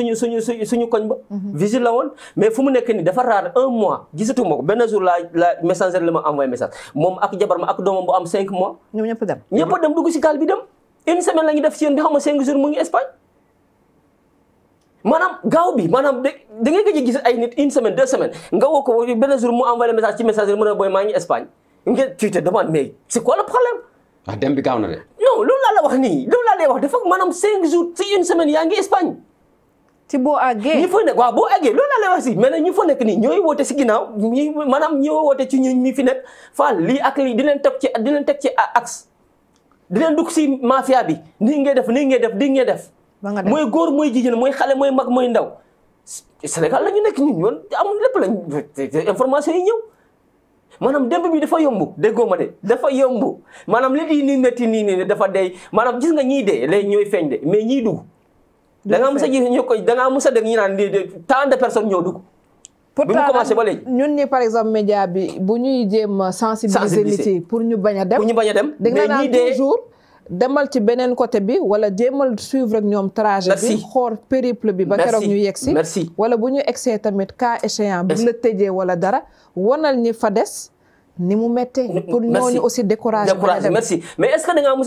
suñu koñ ba. vigile la woon mais fu mu nekk nii dafa raar 1 mois gisatuma ko benn jour la messager la ma envoyé message moom ak jabar ma ak doomam bu am 5 mois.
ñoom ñëpp dem.
ñëpp dem dugg si gaal bi dem. une semaine la ñu def si yéen bi xam nga 5 jours mu ngi Espagne. maanaam gaaw bi maanaam da ngay gëj a gis ay nit 1 semaine 2 semaines nga woo ko benn jour mu envoyé message ci messager mu ne booy maa ngi Espagne. nga tu te demandes mais c'est quoi le problème.
dem bi gaaw na de.
non loolu laa la wax nii loolu laa lay wax dafa maanaam 5 jours ci 1 semaine yaa ngi Espagne.
ci boo àggee.
ñi fa nekk waaw boo àggee loolu laa lay wax si mais nag ñu fa nekk nii ñooy woote si ginnaaw maanaam ñooy woote ci ñi fi nekk faal lii ak lii di leen teg ci axe di leen dugg si mafia bi nii ngay def nii ngay def.
ba nga dem
mooy góor mooy jigéen mooy xale mooy mag mooy ndaw Sénégal la ñu nekk ñun amul lépp lañ information yi ñëw. maanaam démb bi dafa yomb déggoo ma de dafa yomb maanaam li di ni métti nii dafa dee maanaam gis nga ñii dee léegi ñooy feeñ de mais ñii dugg. da ngaa mës a gis da ngaa mës a dégg ñu naan tant de personnes ñoo dugg. bi mu commencé ba léegi
ñun ni par exemple média bi bu ñuy jéem sensibiliser nit yi pour ñu bañ a dem.
mais ñii dee
toujours demal ci beneen côté bi wala jéemal suivre ak ñoom trajet bi. xool périple bi ba keroog ñu yegsi.
merci
wala bu ñu egsee tamit cas échéant bu la tëjee wala dara wanal ñi fa des. ni mu méttee pour ñooñu aussi découragé
merci mais est-ce que da ngaa mës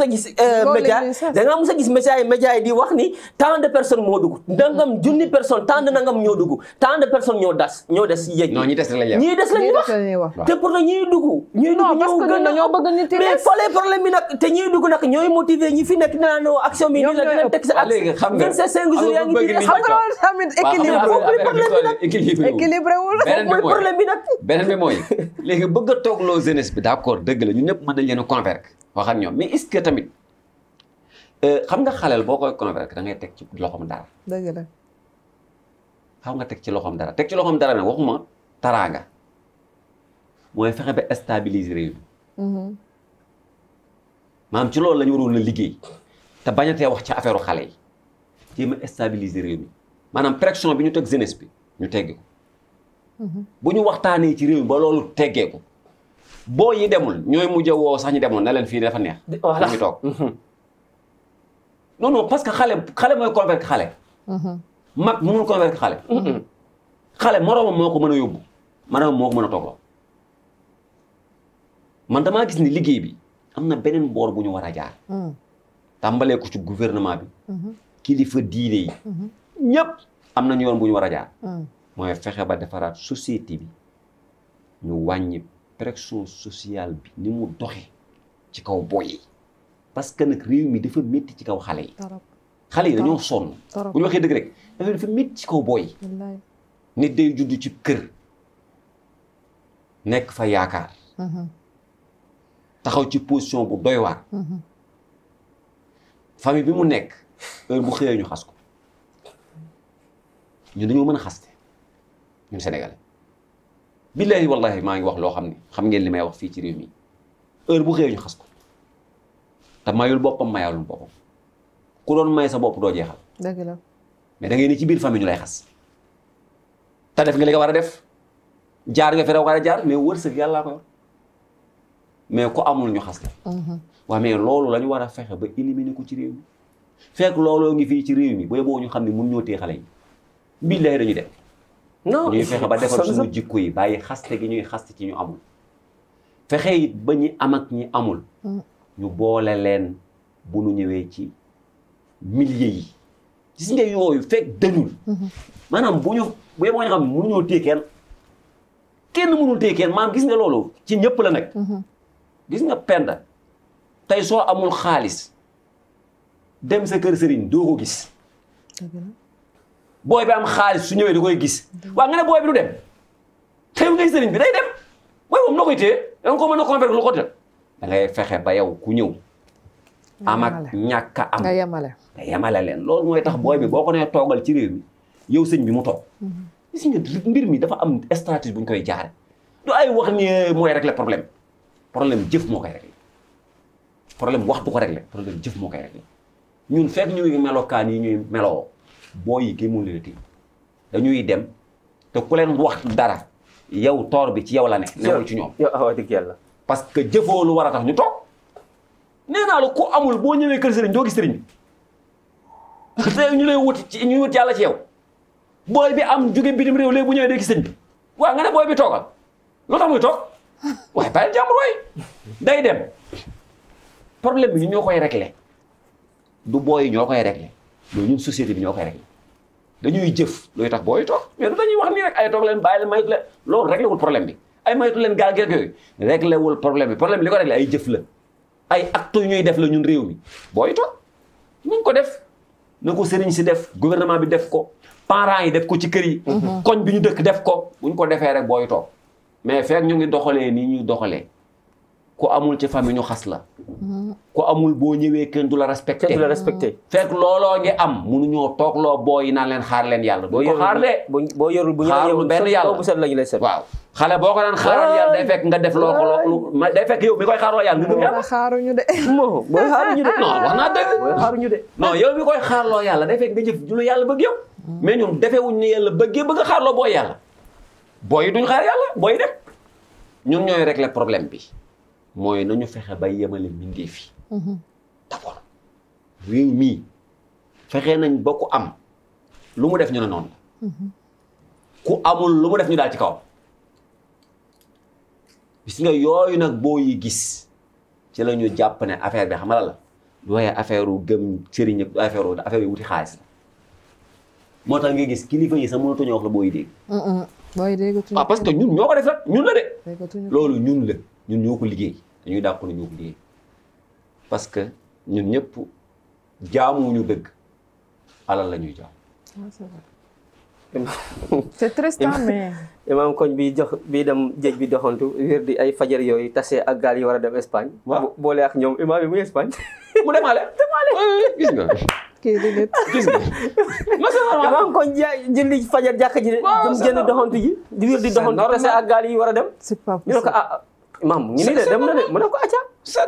a gis média yi di wax ni tant de personnes moo dugg nangam junni personnes tant de nangam ñoo dugg tant de personnes ñoo des yéeg
non ñi des la
ñii des lañuy wax te pourtant ñiy dugg
parce que dañoo bëgg nit yi
mais foolee problème bi nag te ñiy dugg nag ñooy motiver ñi fi nekk naan action bi ñu la dina teg sa
léegi xam nga
25 jours yaa ngi ci
xam nga loolu tamit équilibré wul
mooy problème bi nag
beneen bi mooy léegi bëgg a toog loo jeunesse bi d'accord dëgg la ñun ñëpp mën nañ leen a convaincre wax ak ñoom mais est-ce que tamit xam nga xaleel boo koy convaincre da ngay teg ci loxoom dara.
dëgg la.
xam nga teg ci loxoom dara nag waxuma taraanga mooy fexe ba stabiliser réew mi. maanaam ci loolu la ñu waroon a liggéey te bañatee wax ci affaire xale yi jéem a stabiliser réew mi maanaam pression bi ñu teg jeunesse bi ñu teggi ko. bu ñu waxtaanee ci réew mi ba loolu teggee ko. boo yi demul ñooy mujj a woo sax ñu demoon na leen fii dafa neex.
voilà
ñu toog. non parce que xale mooy convaincre xale. mag mënul convaincre xale. xale moroomam moo ko mën a yóbbu moroomam moo ko mën a toogloo. man damaa gis ni liggéey bi am na beneen boor bu ñu war a jaar. tàmbalee ko ci gouvernement bi. kilifa diine yi. ñëpp am nañu yoon bu ñu war a jaar. mooy fexe ba defaraat société bi ñu wàññi. pression sociale bi ni mu doxee ci kaw boy yi parce que nag réew mi dafa métti ci kaw xale yi. xale yi dañoo sonn. bu ñu waxee dëgg rek dafa métti ci kaw boy yi. nit day judd ci kër nekk fa yaakaar. taxaw ci position bu doy waar. famille bi mu nekk heure bu xëyee ñu xas ko ñun dañoo mën a xaste ñun Sénégalais. billahi wallahi maa ngi wax loo xam ne xam ngeen li may wax fii ci réew mi heure bu xëyee ñu xas ko te mayul boppam mayalul boppam ku doon may sa bopp doo jeexal.
dëgg la
mais da ngay ne ci biir famille ñu lay xas te def nga li nga war a def jaar nga fi war a jaar mais wërsëg yàllaa ko yor mais ku amul ñu xas la. waaw mais loolu la ñu war a fexe ba éliminer ko ci réew mi fekk looloo ngi fii ci réew mi booy boo ñu xam ne mun ñoo téye xale yi billahi dañuy dem. non ñuy fexe ba defar suñu jikko yi bàyyi xaste gi ñuy xaste ci ñu amul. fexe it ba ñi am ak ñi amul. ñu boole leen bu nu ñëwee ci milieu yi. gis nga yooyu fekk dañul. maanaam bu yeboo nga xam ne mënuñoo téye kenn mënul téye kenn maanaam gis nga loolu ci ñëpp la nag. gis nga penda tey soo amul xaalis dem sa kër sëriñ doo ko gis. booy bi am xaalis su ñëwee da koy gis. waaw nga ne booy bi du dem tey ngay sëriñ bi day dem booy moom noo koy téye da nga ko mën a convaincre lu ko def da ngay fexe ba yow ku ñëw. am ak ñàkk a am nga yemale leen loolu mooy tax booy bi boo ko nee toogal ci réew mi yow sëñ bi mu toog. gis nga mbir mi dafa am stratégie bu ñu koy jaare du ay wax ni mooy régler problème jëf moo koy régler problème wax du ko régler problème jëf moo koy régler ñun fekk ñuy melokaan yi ñuy meloo booy yi kii mu leen ti dañuy dem te ku leen wax dara yow toor bi ci yow la ne newul ci ñoom.
yow dëgg yàlla.
parce que jëfoo lu war a tax ñu toog nee naa la ku amul boo ñëwee kër sëriñ doo gis sëriñ bi te ñu lay wuti ci ñu wut yàlla ci yow booy bi am jóge bitim réew léegi bu ñëwee day gis sëriñ bi waaw nga ne booy bi toogal loo tax muy toog waaye bàyyi jàmbur waay day dem problème bi ñu ñoo koy réglé du booy ñoo koy réglé loolu ñun société bi ñoo koy réglé dañuy jëf looy tax booy toog mais du dañuy wax nii rek ay toog leen bàyyi leen maytu leen loolu réglé wul problème bi ay maytu leen gaal geeg yooyu réglé wul problème bi problème bi li ko réglé ay jëf la ay actes yu ñuy def la ñun réew mi booy toog ñu ko def na ko sëriñ si def gouvernement bi def ko parents yi def ko ci kër yi koñ bi ñu dëkk def ko buñ ko defee rek booy toog mais fekk ñu ngi doxalee nii ñuy doxalee ku amul ci famille ñu xas la ku amul boo ñëwee kenn du la respecté
kenn du la respecté
fekk looloo ngi am mënuñoo toog loo booy yi naan leen xaar leen yàlla boo ko xaar de
boo yorul bu ñu
xaarul benn yàlla
bu set lañu lay set
waaw xale boo ko daan xaaral yàlla day fekk nga def loo ko loo day fekk yow mi koy xaarloo yàlla nga gëm yàlla
xaaruñu de
moo booy xaaruñu de
non wax naa dëgg
booy xaaruñu de
non yow mi koy xaarloo yàlla day fekk nga jëf lu yàlla bëgg yow mais ñun defewuñ ne yàlla bëggee bëgg a xaarloo booy yàlla booy yi duñ xaar yàlla booy dem ñun ñooy régler problème bi mooy nañu fexe ba yemale mbindeef yi d'abord réew mii fexe nañ ba ku am lu mu def ñu ne noonu la ku amul lu mu def ñu daal ci kawam gis nga yooyu nag boo yi gis ci la ñu jàpp ne affaire bi xam nga la du waaye affaire u gëm sëriñ ak affaire yu wuti xaalis la moo tax nga gis kilifa yi sax mënatuñoo wax la boo yi dégg
booy déggatuñu
waaw parce que ñun ñoo ko def rek ñun la de loolu ñun la ñun ñoo ko liggéey dañuy dàq ne ñoo ko liggéey parce que ñun ñëpp jaamuñu dëgg alal la ñuy jaam.
c'est triste mais.
imaam koñ bi dem géej bi doxantu wér di ay fajar yooyu tase ak gaal yi war a dem Espagne.
waaw
boole ak ñoom imaam bi muy Espagne.
mu demaale gis nga.
kii di nit
gis nga.
imaam koñ julli fajar jàkka ji. waaw jëm jënd doxantu ji. di wér di doxantu tase ak gaal yi war a dem.
c'est pas
ñu ne ko imaam ñu ni de dem na de mu ne ko acca.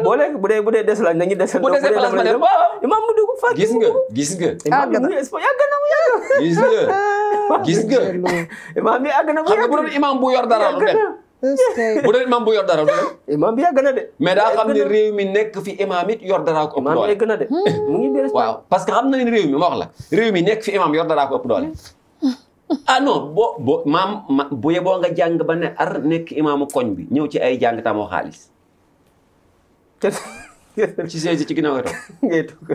boo léegi bu dee des lañ nañu desal.
bu desee place ma dem waaw.
imaam mu dugg fa.
gis nga gis nga.
imaam bi muy Espagne yàgg na mu yàgg.
gis nga gis nga.
imaam bi yàgg na mu
xam nga
yàgg.
bu doon imaam bu yor dara lu dem. bu doon imaam bu yor dara lu dem.
imaam bi yàgg na de.
mais daa xam ne réew mi nekk fi imaam it yor dara ko ëpp
imaam bi
doole.
yàgg na de. mu ngi biir Espagne.
waaw parce que xam na ne réew mi ma wax la réew mi nekk fi imaam yor dara ko ëpp doole. ah non bu yeboo nga jàng ba ne ar nekk imaamu koñ bi ñëw ci ay jàng tamoo xaalis. ci seesi ci ginnaaw nga toog.
ngay toog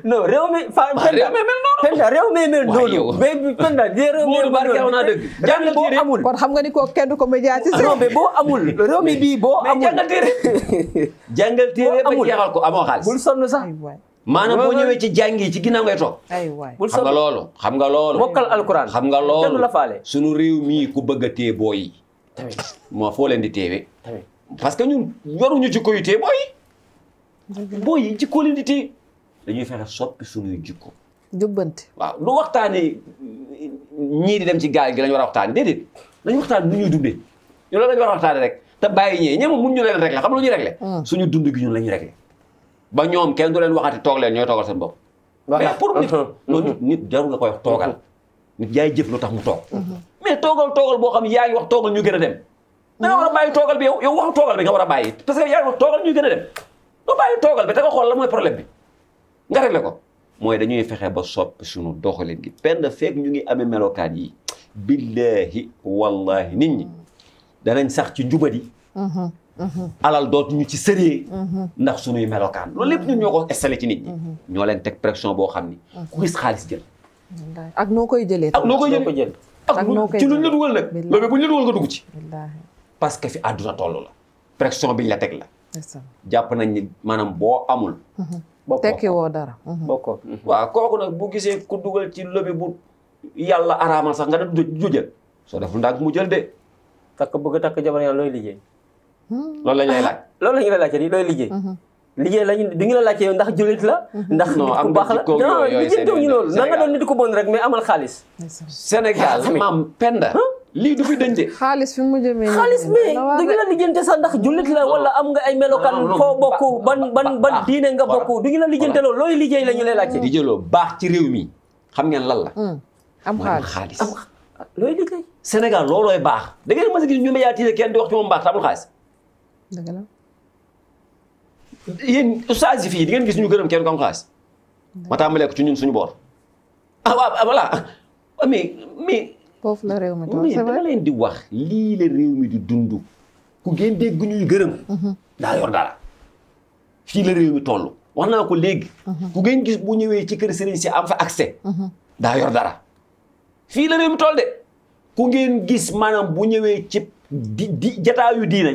non réew mi.
réew mi mel noonu.
Penda réew mi mel noonu. mais Penda réew mi
Modou Barke wax naa dëgg. jàngal
boo
téere
amul.
kon xam nga ni ko kenn du ko médiatiser.
non mais boo amul. réew mi bii boo amul.
mais jàngal téere. jàngal téere ba jeexal ko amoo xaalis.
bul sonn sax.
ay waay
maanaam boo ñëwee ci jàngi ci ginnaaw ngay toog.
ay waay
bul
xam
sonn
nga loolu. xam nga loolu.
bokkal alquran.
xam nga loolu.
kenn du la faale.
sunu réew mii ku bëgg a téye booy yi.
tamit
moo foo leen di téewe.
tamit
parce que ñun yoruñu jikko yu téye booy yi. booy yi jikko leen di téye. dañuy fexe soppi sunuy jikko.
jubbanti.
waaw lu waxtaanee ñii di dem ci gaal gi lañu war a waxtaanee déedéet dañu waxtaan nu ñuy dundee ñu loolu lañu war a waxtaanee rek te bàyyi ñee moom mun ñu leen régler xam nga lu ñuy régler. suñu dund gi ñun la ñuy régler. ba ñoom kenn du leen waxati toog leen ñooy toogal seen bopp. mais pour nit noonu nit jarul nga koy wax toogal nit yaay jëf lu tax mu toog mais toogal boo xam ne yaa ngi wax toogal ñu gën a dem da nga war a bàyyi toogal bi yow waxu toogal bi nga war a bàyyi parce que yaa ngi wax toogal ñu gën a dem doo bàyyi toogal bi te nga xool la mooy problème bi nga réglé ko mooy dañuy fexe ba soppi suñu doxalin gi penn feek ñu ngi amee melokaan yi billahi wallahi nit ñi danañ sax ci njubadi alal dootuñu ci sëree ndax suñuy melokaan loolu lépp ñun ñoo ko installé ci nit ñi ñoo leen teg pression boo xam ni ku gis xaalis jël
ak noo koy jëlee
ak noo koy jël ak ci luñ la dugal nag loolu buñ la dugal nga dugg ci parce que fi àdduna toll la pression biñ la teg la jàpp nañ ni maanaam boo amul
tekki woo dara
bokkoo
waaw kooku nag bu gisee ku dugal ci lobi bu yàlla araamal sax nga da du jël soo deful ndànk mu jël de
takk jabar yaa looy liggéey
loolu lañ lay laaj
loolu la ñu la laajte di looy liggéey liggéey lañu di ngi la laajte yow ndax jullit la ndax nit ku baax la non lijjantewu ñu loolu na nga doon nit ku bon rek mais amal xaalis
Sénégal maam penda lii du fi dañ de
xaalis fi mu jëmee
xaalis mais du ngi la lijjante sax ndax jullit la wala am nga ay melokaan foo bokk ban diine nga bokk du ngi la lijjante loolu looy liggéey la ñu lay laajte
di jëloo baax ci réew mi xam ngeen lan la
am
xaalis
looy liggéey
Sénégal loolooy baax da ngeen mës a gis ñu médiatiser kenn di wax ci moom baax te amul xaalis
dëgg la
yéen ustaas yi fii di ngeen gis ñu gërëm kenn ko am xaalis ma tàmbalee ko ci ñun suñu boor waaw voilà mais
foofu la réew mi
mais dama leen di wax lii la réew mi di dund ku ngeen dégg ñuy gërëm daa yor dara fii la réew mi toll wax naa ko léegi ku ngeen gis bu ñëwee ci kër sëriñ si am fa accès daa yor dara fii la réew mi toll de ku ngeen gis maanaam bu ñëwee ci jataayu diine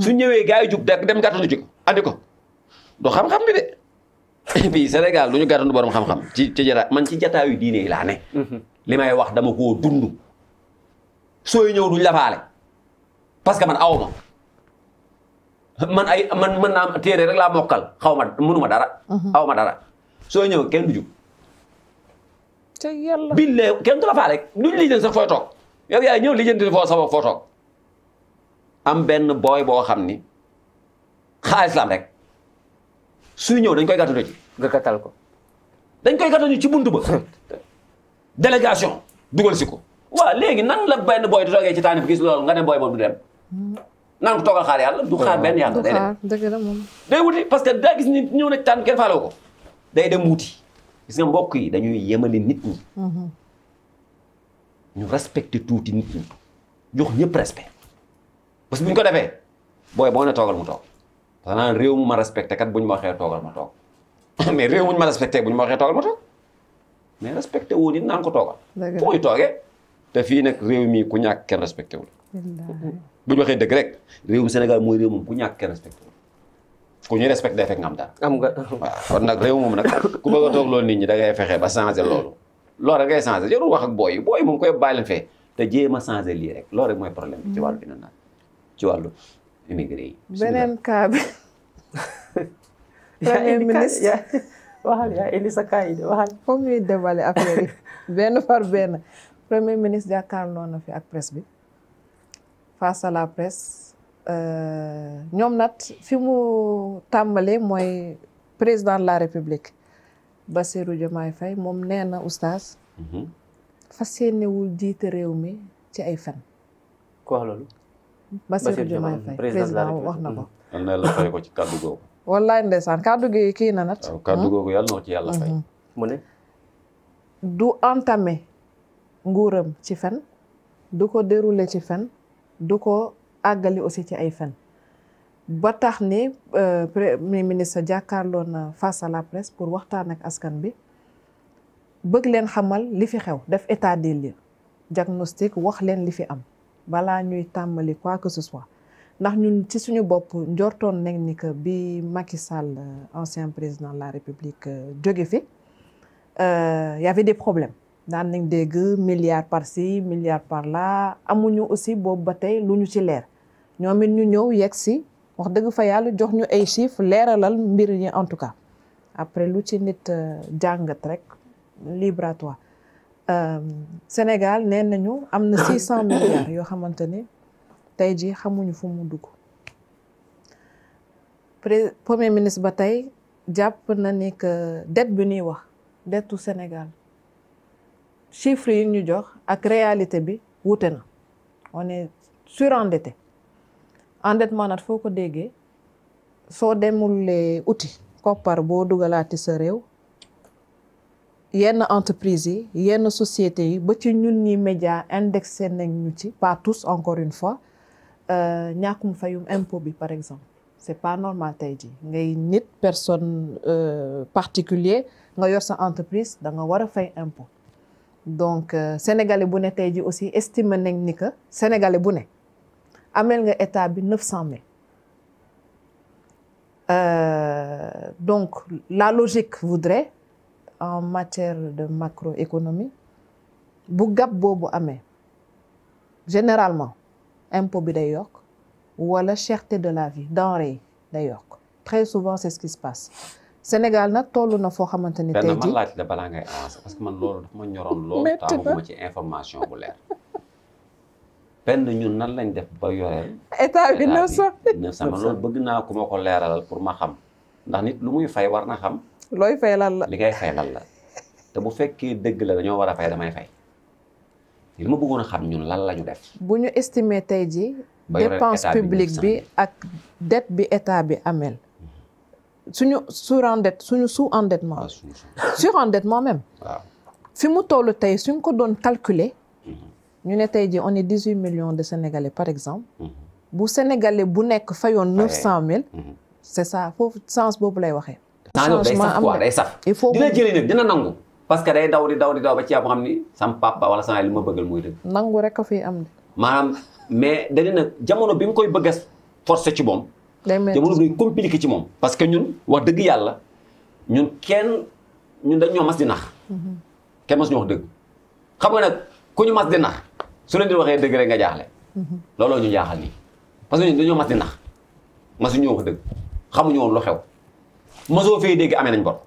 su ñëwee gars yi jug dem gàttandu ci ko andi ko do xam-xam bi de bii Sénégal du ñu gàttandu borom xam-xam ci jataay man ci jataayu diine yi laa ne li may wax dama koo dund sooy ñëw duñ la faale parce que man aw ma man mën naa téere rek laa mokkal xaw ma mënuma dara aw ma dara sooy ñëw kenn du jug
te yàlla
billee kenn du la faale duñ lijjanti sax fooy toog yow yaay ñëw lijjanti foo toog am benn booy boo xam ni xaalis la am rek suy ñëw dañ koy gàttandu ci
nga gàttal ko
dañ koy gàttandu ci buntu ba délégation dugal si ko waaw léegi nan la benn booy di toogee ci tànn bi gis loolu nga ne booy boobu du dem nan ko toogal xaar yàlla du xaar benn yàlla day dem
dëgg la moom
day wuti parce que daa gis ni ñëw na tànn kenn faalewu ko day dem wuti gis nga mbokk yi dañuy yemale nit ñi ñu respecté tuuti nit ñi jox ñëpp respect parce que bu ñu ko defee booy boo ne toogal mu toog parce que naan réew mu ma respecté kat bu ñu ma waxee toogal ma toog mais réew mu ñu ma respecté bu ñu ma waxee toogal ma toog mais respecté wu nit naan ko toogal fu muy toogee te fii nag réew mi ku ñàkk kenn respecté wul bu ñu waxee dëgg rek réewum Sénégal mooy réew moom ku ñàkk kenn respecté wul ku ñuy respecté day fekk nga am dara
am nga
waaw kon nag réew moom nag ku bëgg a toog loolu nit ñi da ngay fexe ba changé loolu loolu rek ngay changé jarul wax ak booy moom koy bàyyi leen fee te jéem a changé lii rek loolu rek mooy problème bi ci wàllu dina naan ci wàllu immigré yi
beneen cas bi premier ministre
waxal yaa indi sa cas yi de waxal
foog ñuy débale affaire yi benn par benn premier ministre jàkkaarloo na fi ak presse bi face à la presse ñoom nag fi mu tàmbalee mooy président de la république Bassirou Diomaye Faye moom nee na oustaz fas yéenewul jiite réew mi ci ay fen
ko wax loolu
Bassirou Diomaye Faye président wax na ko
yal na yàlla fay ko ci kàddu googu
wallaay ndeysaan kàddu gi kii na nat
kàddu googu yàlla na ko ci yàlla fay
mu ne
du entamé nguuram ci fen du ko déroulé ci fen du ko àggali aussi ci ay fen ba tax ni premier ministre jàkkaarloo na face à la presse pour waxtaan ak askan bi bëgg leen xamal li fi xew def état des lieux diagnostic wax leen li fi am balaa ñuy tàmbali quoi que ce soit ndax ñun ci suñu bopp njortoon nañ ni que bi Macky Sall ancien président de la République jóge fi y avait des problèmes daan nañ dégg milliards par-ci milliards par-là amuñu aussi boobu ba tey lu ñu ci leer ñoom it ñu ñëw yegg si wax dëgg fa yàlla jox ñu ay chiffres leeralal mbir yi en tout cas après lu ci nit jàngat rek libre à toi Sénégal nee nañu am na 600 milliards yoo xamante ni tey jii xamuñu fu mu dugg premier ministre ba tey jàpp na ni que dette bi ñuy wax dettu Sénégal chiffres yi ñu jox ak réalité bi wute na on est surendetté endettement nag foo ko déggee soo demulee uti koppar boo dugalaati sa réew yenn entreprises yi yenn sociétés yi ba ci ñun ñi média indexé nañ ñu ci pas tous encore une fois ñàkkum fayum impôt bi par exemple c'est pas normal tey jii ngay nit personne particulier nga yor sa entreprise da nga war a fay impôt donc sénégalais bu ne tey jii aussi estimé nañ ni que sénégalais bu ne amel nga état bi 900 000 donc la logique voudrait en matière de macroéconomie bu gap boobu amee généralement impôt bi day yokk wala cherté de la vie denrée yi day yokk très souvent c'est ce qui se passe Sénégal nag toll na foo xamante ni tey jii
man laaj la balaa ngay avancer parce que man loolu dafa ma ñoroon loolu taamaguma ci information bu leer benn ñun nan lañ def ba yoreel
état bi 900
man loolu bëgg naa ku ma ko leeralal pour ma xam ndax nit lu muy fay war na xam
looy fay lan la
li ngay fay lan la te bu fekkee dëgg la dañoo war a fay damay fay li ma bëggoon a xam ñun lan la ñu def
bu ñu estimer tey jii dépense publique bi ak dette bi état bi amel suñu sous-endettement surendettement même
waaw
fi mu toll tey suñ ko doon calculer ñu ne tey jii on est 18 millions de Sénégalais par exemple bu Sénégalais bu nekk fayoon 900 000 c'est ça foofu sens boobu lay waxee
changement am na day saf
il faut
dina jëlee nag dina nangu parce que day daw di daw ba ci yàlla xam ni sam papa wala sama li ma bëggal muy dëgg
nangu rek a fi am de
maanaam mais dañu nag jamono bi mu koy bëgg a forcer ci moom jamono bi compliqué ci moom parce que ñun wax dëgg yàlla ñun dañ ñoo mas di nax kenn mas ñu wax dëgg xam nga nag ku ñu mas di nax su leen di waxee dëgg rek nga jaaxle looloo ñu jaaxal nii parce que ñun dañoo mas di nax masu ñoo wax dëgg xamuñu woon lu xew masoo fee dégg amee nañ bor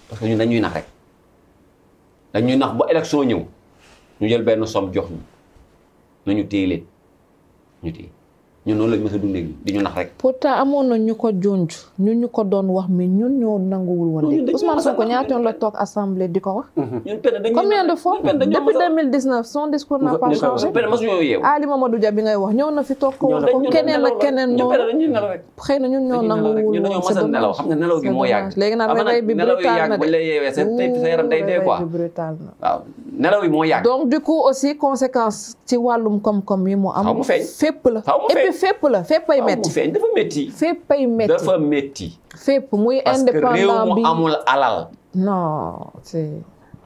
parce que ñun dañuy nax rek dañuy nax ba élection ñëw ñu jël benn somme jox ñu nañu téye leen ñu téye ñun noonu lañ mës a dundee di ñu nax rek.
pourtant amoon na ñu ko junj ñu ko doon wax mais ñun ñoo nanguwul woon dégg Ousmane Sonko ñaata yoon la toog assemblée di ko wax. combien de fois depuis 2019 son discours n'a pas changé. Ali Mamadou Dia bi ngay wax ñëw na fi toog ko wax comme keneen ak keneen noonu xëy na ñun ñoo nanguwul woon.
ñun dañoo mës a nelaw xam nga nelaw gi moo yàgg.
léegi nag réveil bi brutal na de
sa yaram day dee quoi. waaw nelaw yi moo yàgg.
donc du coup aussi conséquence ci wàllum koom-koom yi mu am. fépp la fépp la féppay métti
dafa métti.
féppay métti
dafa métti.
fépp muy indépendant bi
parce que réew mu amul alal.
non c'est.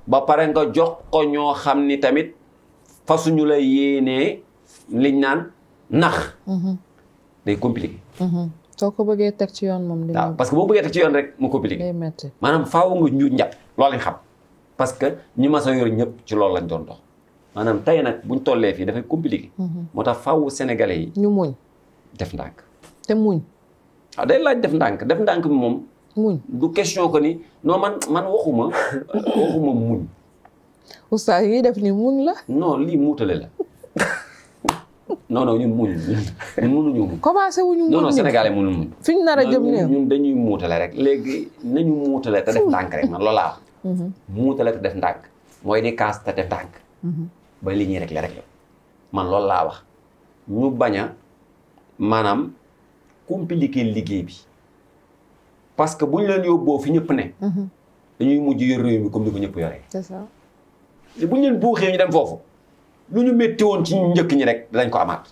ba pare nga jox ko ñoo xam ni tamit fasuñu la yéenee liñ naan nax. day compliqué.
soo ko bëggee teg ci yoon moom.
waaw parce que boo bëggee teg ci yoon rek mu compliqué.
day métti
maanaam faaw nga ñu njab loolu lañ xam parce que ñi ma sa yor ñëpp ci loolu lañ doon dox. maanaam tey nag buñ tollee fii dafay compliqué. moo tax faaw sénégalais yi.
ñu muñ.
def ndànk.
te muñ.
waaw day laaj def ndànk bi moom.
muñ
du question que ni non man waxuma muñ.
oustaz yi def ni muñ la.
non lii muutale la non ñun mënuñu muñ.
commencé wuñu muñ
non sénégalais mënu muñ.
fi ñu nar a jëm ne
ñun dañuy muutale rek léegi nañu muutale te def ndànk rek man loolu laa wax. muutale te def ndànk mooy di kaas te def ndànk. ba li ñuy rek la man loolu laa wax ñu bañ a maanaam compliquer liggéey bi parce que bu ñu leen yóbboo fi ñëpp ne. dañuy mujj yor réew mi comme ni ko ñëpp yoree.
c'est ça.
bu ñu leen buuxee ñu dem foofu lu ñu métti woon ci njëkk ñi rek danañ ko amaat.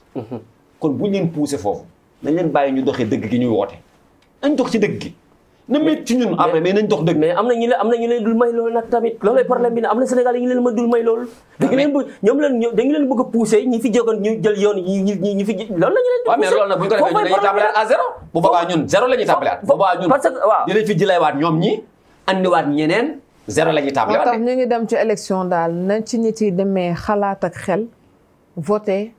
kon bu ñu leen poussé foofu nañ leen bàyyi ñu doxee dëgg gi ñuy woote nañ dox ci dëgg gi. na métti ñun après mais nañ dox dëgg.
mais am na ñu leen dul may loolu nag tamit loolay problème bi ne am na Sénégal yi ñu leen ma dul may loolu. dañu leen bëgg a poussé ñi fi jógoon ñu jël yoon ñi fi loolu la ñu leen di poussé.
waaw mais loolu nag bu ñu ko defee ñun dañuy tàmbalaat à zéro. bu boobaa ñun zéro la ñuy tàmbalaat. bu boobaa ñun
parce que waaw
dinañ fi jëlewaat ñoom ñi andiwaat ñeneen zéro la ñuy tàmbalaat.
moo tax ñu ngi dem ci élection daal na ci nit yi demee xalaat ak xel voté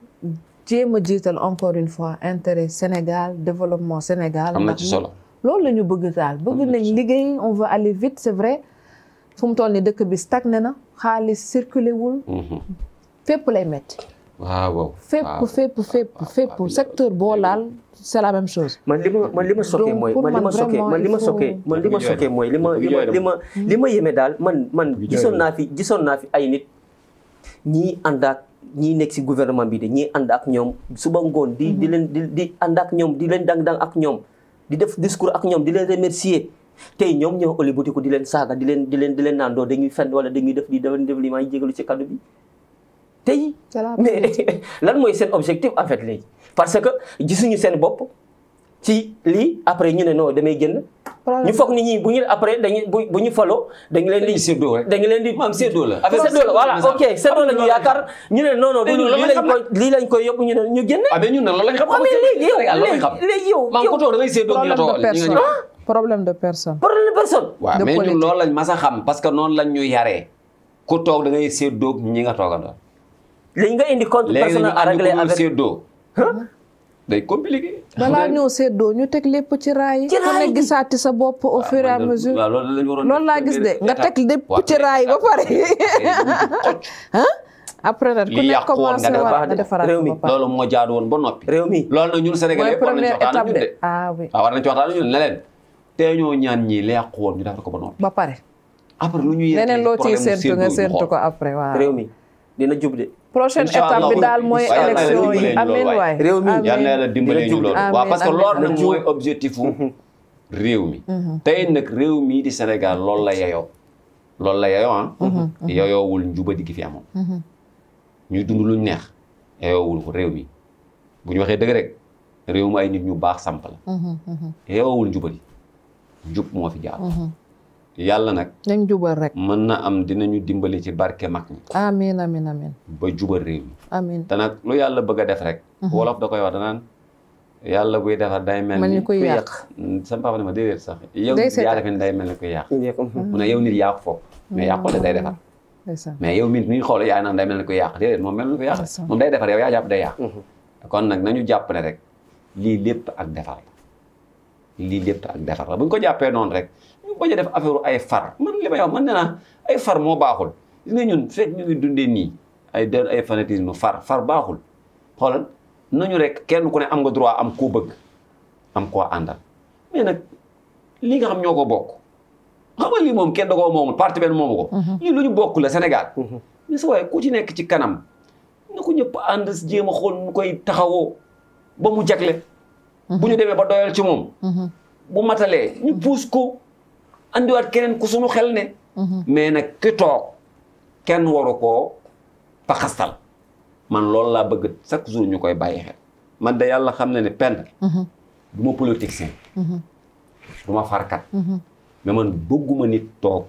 jéem a jiital encore une fois intérêt Sénégal développement Sénégal.
am na ci solo.
loolu la ñu bëgg daal bëgg nañ liggéey on veut aller vite c'est vrai fu mu toll nii dëkk bi stagné na xaalis circulé wul. fépp lay métti.
waaw
fépp secteur boo laal c'est la même chose.
man li ma choqué mooy li ma yéeme daal man gisoon naa fi ay nit ñii ànd ak ñii nekk si gouvernement bi de ñii ànd ak ñoom suba ngoon di ànd ak ñoom di leen dang ak ñoom di def discours ak ñoom di leen remercier tey ñoom ñoo olibutiku di leen saaga di leen naan doo dañuy fenn wala dañuy def li maa ngi jégalu ci kaddu bi tey mais lan mooy seen objectif en fait léegi parce que gisuñu seen bopp ci lii après ñu ne non damay génn ñu foog nit ñi bu ñu après bu ñu faloo dañu leen di
séddoo rek
dañu leen di
maam séddoo la
voilà ok séddoo la ñu yaakaar ñu ne non lii lañ koy yóbbu ñu ne ñu génn
mais ñun nag loolu lañ xam
léegi yow
maam ko toog da ngay séddoo ñu toog
problème de personne
waaw mais ñun loolu lañ mas a xam parce que noonu lañ ñu yaree ku toog da ngay séddoo ñi nga toogandoo
léegi nga indi compte personnel à régler avec
séddoo day compliqué.
balaa ñëw séddoo ñu teg lépp ci raay. ku ne gisaati sa bopp au fur et à mesure. loolu laa gis de nga teg lépp ci raay ba pare. après nag ku nekk commencé war nga defaraat
réew mi loolu moo jaadu woon ba noppi.
réew mi
loolu nag ñun Sénégalais war nañu ci waxtaan ñun de.
oui
waaw war nañu ci waxtaan ñun ne leen tey ñoo ñaan ñii li yàqu woon ñu defar ko ba noppi.
ba pare.
après lu ñu yegg
leneen loo ciy séntu nga séntu ko après waaw.
réew mi dina jub de.
prochaine étape bi daal mooy élection yi amiin waay
réew mi yal na la dimbale ñu loolu waaw parce que loolu nag mooy objectif réew mi tey nag réew mi di Sénégal loolu la yeyoo loolu la yeyoo yeyoowul njubadi gi fi amoon ñuy dund luñ neex yeyoowul ko réew mi bu ñu waxee dëgg rek réew mi ay nit ñu baax samp la yeyoowul njubadi njub moo fi jaar yàlla nag
nañ jubal rek
mën na am dinañu dimbali ci barke mag ñi
amiin amiin amiin
ba jubal réew mi
amiin
te nag lu yàlla bëgg a def rek wolof da koy wax danaan yàlla buy defar day mel ni
kuy yàq
sama papa ne ma déedéet sax yow yaa defe ne day mel ni kuy yàq mu ne yow nit yaa ko foofu mais yàqule day defar mais yow nit ni ñu xool yaay naan day mel ni kuy yàq déedéet moom mel ni kuy yàq moom day defar yow yaa jàpp day yàq kon nag nañu jàpp ne rek lii lépp ak defar la lii lépp ak defar la bu ñu ko jàppee noonu rek ñu bañ a def affaire ay far man li may wax man nee naa ay far moo baaxul gis nga ñun fekk ñu ngi dundee nii ay fanatisme far baaxul xoolal nañu rek kenn ku ne am nga droit am koo bëgg am koo àndal mais nag li nga xam ñoo ko bokk xam nga lii moom kenn da koo moomul parti benn moomu ko lii lu ñu bokk la Sénégal mais sa waaye ku ci nekk ci kanam na ko ñëpp ànd jéem a xool ñu koy taxawoo ba mu jagle bu ñu demee ba doyal ci moom bu matalee ñu puus ko andiwaat keneen ku suñu xel ne mais nag ki toog kenn waru koo paxastal man loolu laa bëgg chaque jour ñu koy bàyyi xel man de yàlla xam na ne Penda du ma politicien du ma farkat mais man bëgguma nit toog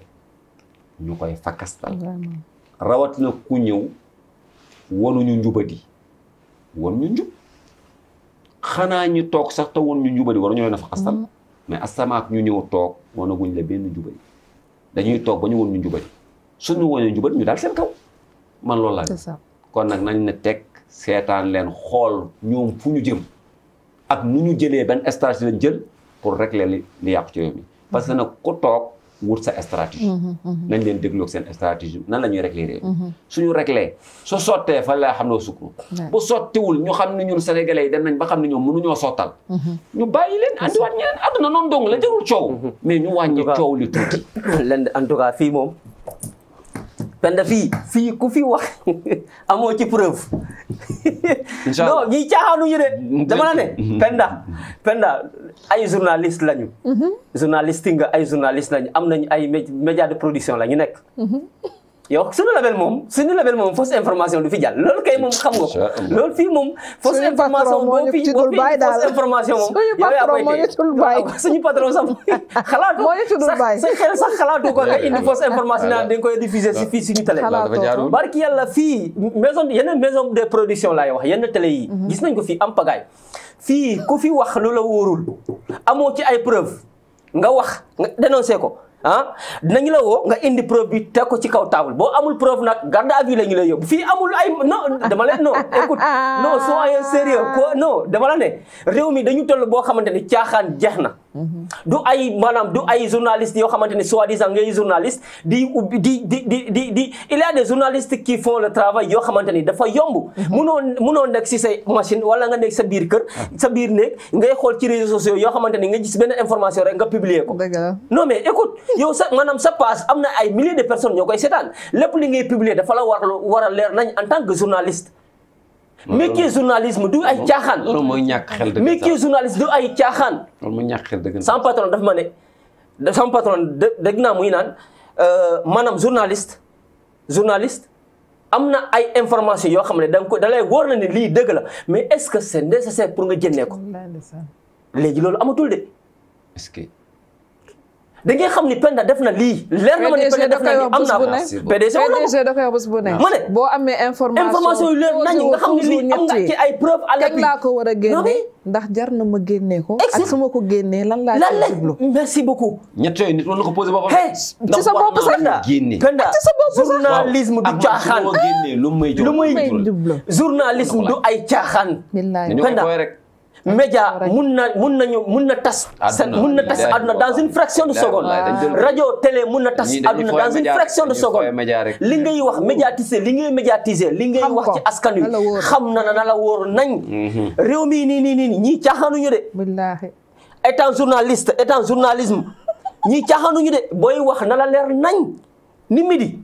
ñu koy fakastal rawatina ku ñëw wanuñu njubadi wan ñu njub xanaa ñu toog sax te woon ñu njubadi waruñu leen a fakastal mais asamaak ñu ñëw toog wanaguñ la benn njubadi dañuy toog ba ñu woon ñu njubadi suñu woon ñu njubadi ñu daal seen kaw man loolu laa kon nag nañ ne teg seetaan leen xool ñoom fu ñu jëm ak nu ñu jëlee benn stratégie lañ jël pour régler li yàqu ci réew mi parce que nag ku toog wut sa stratégie nañ leen dégloog seen stratégie nan la ñuy régler réew mi suñu régler su sottee fa laa xam ne sukru bu sottiwul ñu xam ne ñun sénégalais yi dem nañ ba xam ne ñoom mënuñoo sottal ñu bàyyi leen andiwaat ñeneen àdduna noonu dong la jarul coow mais ñu wàññi coow li tuuti
len en tout cas fii moom Penda fii ku fi wax amoo ci preuve non ñiy caaxaanuñu de dama la ne Penda ay journaliste lañu journaliste nga ay journaliste lañu am nañu ay média de production la ñu nekk yow suñu label moom fausse information du fi jàll loolu kay moom xam nga ko loolu fii moom fausse information boo fi fausse information moom yow yaa koy tey suñu patron sax xalaatu sa xel sax xalaatu ko nga indi fausse information naan dañ koy diffuser si fii suñu télé barki yàlla fii yenn maison de production laay wax yenn télé yi gis nañ ko fii am pagaay fii ku fi wax lu la wóorul amoo ci ay preuve nga wax nga dénoncé ko dinañu la woo nga indi preuve bi teg ko ci kaw table boo amul preuve nag garde à vue la ñu lay yóbbu fii amul ay non dama leen non écoute non soyez sérieux quoi non dama la ne réew mi dañu toll boo xamante ni caaxaan jeex na du ay maanaam du ay journalistes yoo xamante ni soi-disant ngay journaliste di il y a des journalistes qui font le travail yoo xamante ni dafa yomb. munoo nekk si say machine wala nga nekk sa biir kër sa biir néeg ngay xool ci réseaux sociaux yoo xamante ni nga gis benn information rek nga publier ko. non mais écoute yow sa maanaam sa page am na ay milliers de personnes ñoo koy seetaan lépp li ngay publier dafa la war a leer nañ en tant que journaliste. métier journalisme du ay caaxaan.
loolu mooy ñàkk xel dëgg
métier journaliste du ay caaxaan.
loolu mooy ñàkk xel dëgg
sama patron dafa ma ne sama patron dégg naa muy naan maanaam journaliste am na ay information yoo xam ne da lay wóor na ne lii dëgg la mais est-ce que c'est nécessaire pour nga génnee ko. léegi loolu amatul de.
est-ce que.
da ngay xam ni Penda def na lii. leer na ma ni Penda def na lii am naa ko PDG
da koy wax bu ne.
ma ne
boo amee information
yu leer nañ nga xam ni lii am nga ci ay preuve à l'appui.
kañ laa ko war a génne ndax jar na ma génnee ko. ak su ma ko génnee lan laa ci jublu.
merci beaucoup.
ñett yooyu nit war na ko posé boppam.
ci sa bopp sax
Penda journalisme du caaxaan.
lu may
jublu
journalisme du ay caaxaan. Penda média mun na tas àdduna dans une fraction de seconde. rajo télé mun na tas àdduna dans une fraction de seconde. li ngay wax médiatiser li ngay wax ci askan wi xam na la wóor nañ. réew mi nii ñii caaxaanuñu de.
wallaahi.
étant journalisme ñii caaxaanuñu de booy wax na la leer nañ ni midi.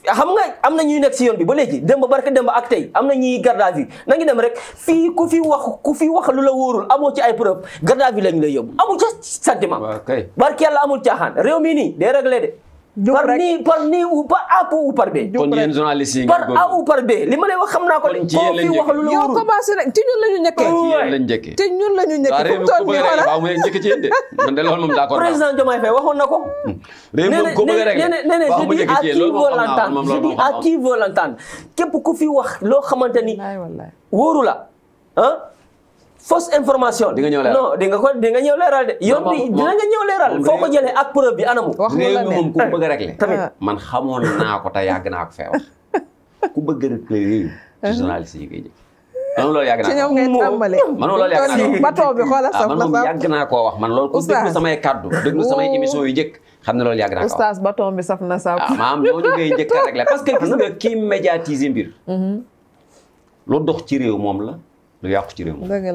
xam nga am na ñuy nekk si yoon bi ba léegi démb barke démb ak tey am na ñuy garde à vue na ngi dem rek fii ku fi wax lu la wóorul amoo ci ay preuve garde à vue lañu lay yóbbu amul ca sentiment. barke yàlla amul caaxaan réew mi nii day réglé de. par nii ou par A ou par B.
kon yéen journalistes yi
par A ou par B li ma lay wax xam naa ko.
kon ci yéen lañ
wax lu la wóorul
yow commencé rek ci ñun la ñu njëkkee.
ci yéen lañ njëkkee.
ci ñun la ñu njëkkee fu mu toll nii wala.
waaw mu ne njëkk ci yéen de man de loolu moom d'accord.
président Diomaye Faye waxoon na ko.
réew moom ko bëgg rek
je dis à qui veut l'entendre képp ku fi wax loo xamante ni wóoru la ah. fausse information.
di nga ñëw leeral
non di nga ñëw leeral de. yoon bi dina nga ñëw leeral. foo ko jëlee ak preuve bi anamu.
wax
réew mi moom ku bëgg a régler. tamit man xamoon naa ko te yàgg naa ko fee wax ku bëgg a régler réew ci journaliste yi koy jël. man loolu yàgg naa ko
ci ñoom ngay tàmbale.
man loolu yàgg naa ko
bateau bi xoolal sax
man moom yàgg naa koo wax man loolu ku déglu samay kaddu déglu samay émission yu njëkk xam ne loolu yàgg naa ko wax.
oustaz bateau bi saf na sax.
maam ñooñu ngay njëkk a régler parce que gis nga kii médiatiser mbir. lu dox ci réew moom la. lu yàqu ci réew mi.
dëgg